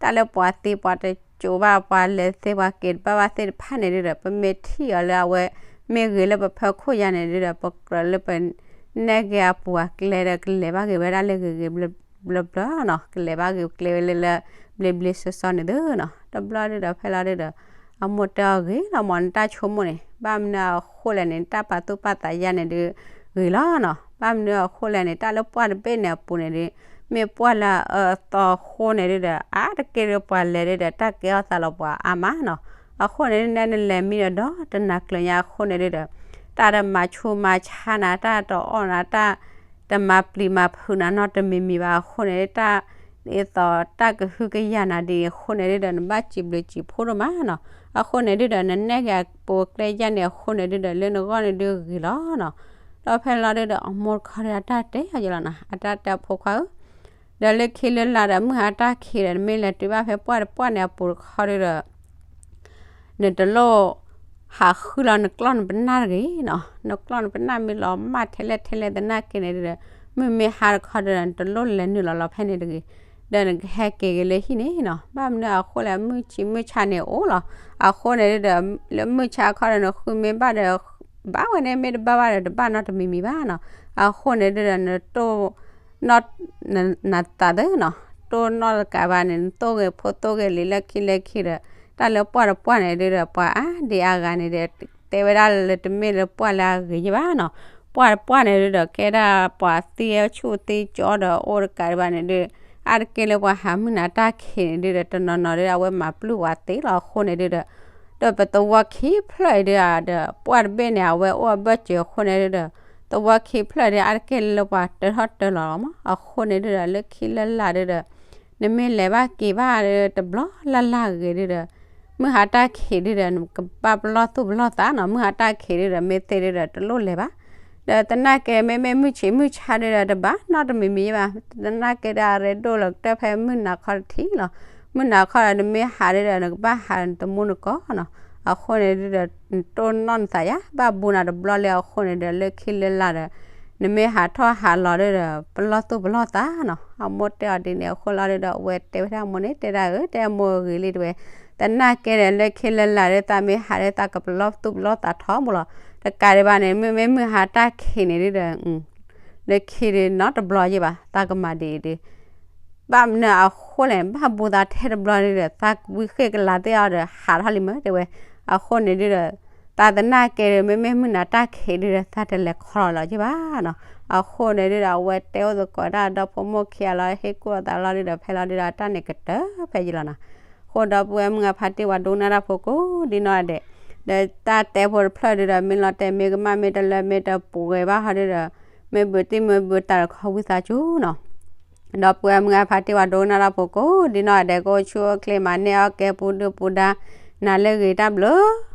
တၢ်လၢပှၤသံပှၤတစိၤဘၣ် ပှၤလဲၤသ့ပှၤက့ၤတဘၣ်ဘၣ်သ့ၣ်တဖၣ်န့ၣ်ဒုဒီး ပမ့ၢ်ထံၣ်အီၤလၢအဝဲ မ့ၢ်ဂ့ၤလၢပဖၢခိၣ်ယါန့ၣ်ဒုဒီး ပကြၢးလၢပနဲၣ်က့ၤအပူၤအကျဲဒီး ကလဲၤဘၣ်က့ၤဝဲဒၣ်လၢဂ့ၤဂ့ၤဘျီဘျီနီၤ, ကလဲၤဘၣ်က့ၤကျဲဝဲလၢလၢ ဘျ့ဘျ့စီစီန့ၣ်သုနီၤ. တဘျီဒုဒီးဖဲလီၤဒုဒီး အမိၢ်တဲအီၤဂ့ၤလီၤမၢ် နတၢ်ဆိကမိၣ်န့ၣ်, ဘၣ်မနုၤအဃိလဲၣ်န့ၣ် တၢ်ပာ်သူၣ်ပာ်သးယါန့ၣ်ဒုဂ့ၤလီၤနီၤ. ဘၣ်မနုၤအဃိလဲၣ်န့ၣ် တၢ်လၢပှၢ်တဘ့ၣ်န့ၣ်အပူၤန့ၣ်ဒု မ့ၢ်ပှၢ်လၢအအၢအသီအဃိန့ၣ်ဒုဒီး အါတက့ၢ်ဒုပှၤလဲၤဒုဒီး တၢ်ကဲထီၣ်သးလီၤပှၤအါမးနီၤ. အဃိန့ၣ်ဒု နဲနလဲၤမံဒီးဒီတနၤကျၢၤညါအဃိန့ၣ်ဒုဒီး တၢ်တမၤဆူးမၤဆါနၤ တၢ်တအီၣ်နၤ တၢ်တမၤပျံၤမၤဖုးနၤနီတမံၤမံၤဘၣ်အဃိန့ၣ်ဒု တၢ်ဒ်သိးတၢ်ကဟုကယာ်နၤဒ်အံၤအဃိန့ၣ်ဒုဒီး နဘၣ်စံးဘျုးစံးဖှိၣ်ဒိၣ်မးနီၤ. အဃိန့ၣ်ဒုဒီး နနဲၣ်က့ၤအပူၤကျဲယါန့ၣ်အဃိန့ၣ်ဒုဒီး လၢနဂီၢ်န့ၣ်ဒုဂ့ၤလီၤနီၤ. ဒီးဖဲလီၤဒုဒီး အမိၢ်တခီဒီးအတၢ်တဲအီၤယလီၤနီၤ, အတၢ်တဲအဖိခွါဧၢ ဒီးလၢခံလၢလာ်ဒီး မုၢ်ဟါတၢ်ခံးဒီး နမ့ၢ်လဲၤတုၤဘၣ်ဖဲပှၢ်တပှၢ်န့ၣ်အပူၤတခီဒုဒီး နတလိၣ်ဟးဃုလီၤနကျီၢ်နပနၢ်တဂ့ၤနီၤ. နကျီၢ်နပနၢ်မ့ၢ်လီၤမၢ်ထဲလဲၣ်ထဲလဲၣ်သနာ်က့န့ၣ်ဒီး မုၢ်မ့ၢ်ဟါတခီဒီး နတလိၣ်လဲၤနုာ်လီၤလီၤဖဲန့ၣ်တဂ့ၤ, ဒီးနကဟဲက့ၤက့ၤလၢဟံၣ်န့ၣ်နီၤ. ဘၣ်မနုၤအဃိလဲၣ် မုၢ်ဆံးမုၢ်ဆါန့ၣ်အိၣ်လီၤ. အဃိန့ၣ်ဒုဒီး လၢမုၢ်ဆါအခီဒီး နဃုမ့ၢ်ဘၣ်ဒီး ဘၣ်ဝဲန့ၣ် မ့ၢ်တဘၣ်ဘၣ်ဒီး တဘၣ်နီတမံၤမံၤဘၣ်နီၤ. အဃိန့ၣ်ဒုဒီး နတိၢ် နီၢ် နသးသၢနီၤ, တိၢ်နီၢ်တကးဘၣ်န့ၣ် နသိၣ်ဂ့ၤဖိသိၣ်ဂ့ၤလံလၢခံလၢခံဒီး တၢ်လၢပှၢ်တပှၢ်န့ၣ်ဒုဒီး ပှၤအါဒံအါဂၤန့ၣ်ဒီး တဲဝဲဒၣ်လၢတမ့ၢ်လၢပှၢ်လၢအဂ့ၤယဘၣ်နီၤ. ပှၢ်တပှၢ်န့ၣ်ဒုဒီး ကဲဒၣ်ပှၤသံဆူၣ်သံကၠီဒီး အိၣ်တကးဒံးဘၣ်န့ၣ်ဒု အါတက့ၢ်လၢပှၤဟးမုၢ်နၤတၢ်ခံးန့ၣ်ဒုဒီး တနီၤနီၤဒု အဝဲမၤပျုၢ်ပှၤသ့လီၤ. အဃိန့ၣ်ဒုဒီး ဒီးပသဝီခံဖျၢၣ်အံၤဒုဒီး ပှၢ်တဘ့ၣ်န့ၣ် အဝဲအိၣ်အဘၢၣ်စၢၤအဃိန့ၣ်ဒုဒီး သဝီခံဖျၢၣ်ဒု အါတက့ၢ်လၢပှၤတၢထီၣ်တၢလီၤလီၤမး. အဃိန့ၣ်ဒုဒီး လၢခံလၢလာ်ဒုဒီး နမ့ၢ်လဲၤဘၣ်က့ၤဘၣ်ဒု တဘျီလၢ်လၢ်ဂ့ၤဒုဒီး မုၢ်ဟါတၢ်ခံးဒုဒီး နကဘၣ်ပလီၢ်သူၣ်ပလီၢ်သးနီၤ. မုၢ်ဟါတၢ်ခံးဒုဒီး မ့ၢ်သ့ဒုဒီး တလိၣ်လဲၤဘၣ်. ဒီးသနာ်က့ မ့မ့ၢ်မုၢ်ဆံးမုၢ်ဆါဒုဒီး တဘၣ်နီတမံၤမံၤဘၣ်. သနာ်က့ဒီး အရ့ဒိၣ်လၢကတၢၢ်ဖဲမုၢ်နၤခီတထံၣ်လီၤ. မုၢ်နၤခီဒီး နမ့ၢ်ဟးဒုဒီး နကဘၣ်ဟးတမူနကီၢ်နီၤ. အဃိန့ၣ်ဒုဒီး နတိၢ်နီၣ်နသးယါ ဘၣ်ဘူးနၤတဘျီလၢအဃိန့ၣ်ဒီး လၢခံလၢလာ်ဒီး နမ့ၢ်ဟးထီၣ်ဟးလီၤဒုဒီး ပလီၢ်သူၣ်ပလီၢ်သးနီၤ. အမိၢ်တဲအီၤဒ်န့ၣ်အဃိလီၤဒုဒီး အဝဲတဲဝဲဒၣ်အမိၢ်န့ၣ် တဲဒၣ်ဧၢ တဲအမိၢ်အဂ့ၤလံတဲဝဲ, သနာ်က့ဒီး လၢခံလၢလာ်ဒီး သးမ့ၢ်ဟးဒီး သးကပလီၢ်သူၣ်ပလီၢ်သးထီဘိလီၤ. တကးဒံးဘၣ်န့ၣ် မ့မ့ၢ်မုၢ်ဟါတၢ်ခံးန့ၣ်ဒုဒီး လၢခံဒုနီတဘျီယဲၢ်ဘၣ် သးကမၤဒ်အံၤဒု ဘၣ်မနုၤအဃိလဲၣ် ဘၣ်ဘူးသးထဲတဘျီဒုဒီး သးဝံဃ့ၢ်ကလၤသ့ၣ်အီၤဒီး ဟးထီၣ်လံမ့ၢ်တဲဝဲ. အဃိန့ၣ်ဒုဒီး သးသနာ်က့ဒီး မ့မ့ၢ်မုၢ်နၤတၢ်ခံးဒုဒီး သးတလဲၤခီလီၤလီၤယဲၢ်ဘၣ်နီၤ. အဃိန့ၣ်ဒုဒီး အဝဲတဲအိၣ်သကိးတၢ်ဒီဖိမိၢ်ခံဂၤလီၤ ဟ့ၣ်ကူၣ်အသးလီၤဒုဒီး ဖဲလီၤဒုဒီး တၢ်န့ၣ်ကတၢၢ်ဖဲယလီၤနီၤ. အဃိဒီပုၢ်ဝဲၢ်မုၢ်ဂၤဖါတံၢ်ဝဲဒိကနၣ်တၢ်ဖိကိးဒ်နီၢ်ဂၤဒဲး, ဒီးတၢ်တဲဖိတဖျၢၣ်ဒုဒီး မ့ၢ်လီၤတဲာ်မ့ၢ်ကမၣ်မ့ၢ်တလၢမ့ၢ်တပှဲၤဘၣ်ဟီဒုဒီး မ့ၢ်ဘုးတံၢ်မ့ၢ်ဘုးတၢ်တခီဝံသးစူၤနီၤ. ဒီပုၢ်ဝဲၢ်မုၢ်ဂၤဖါတံၢ်ဝဲဒိကနၣ်တၢ်ဖိကိးဒ်နီၢ်ဂၤဒဲး ကအိၣ်ဆူၣ်အိၣ်ချ့မၤန့ၢ်အီၣ်ကဲပူၤဒုၣ်ပူၤဒါ နၤလၢဂ့ၤတၢ်ဘျုး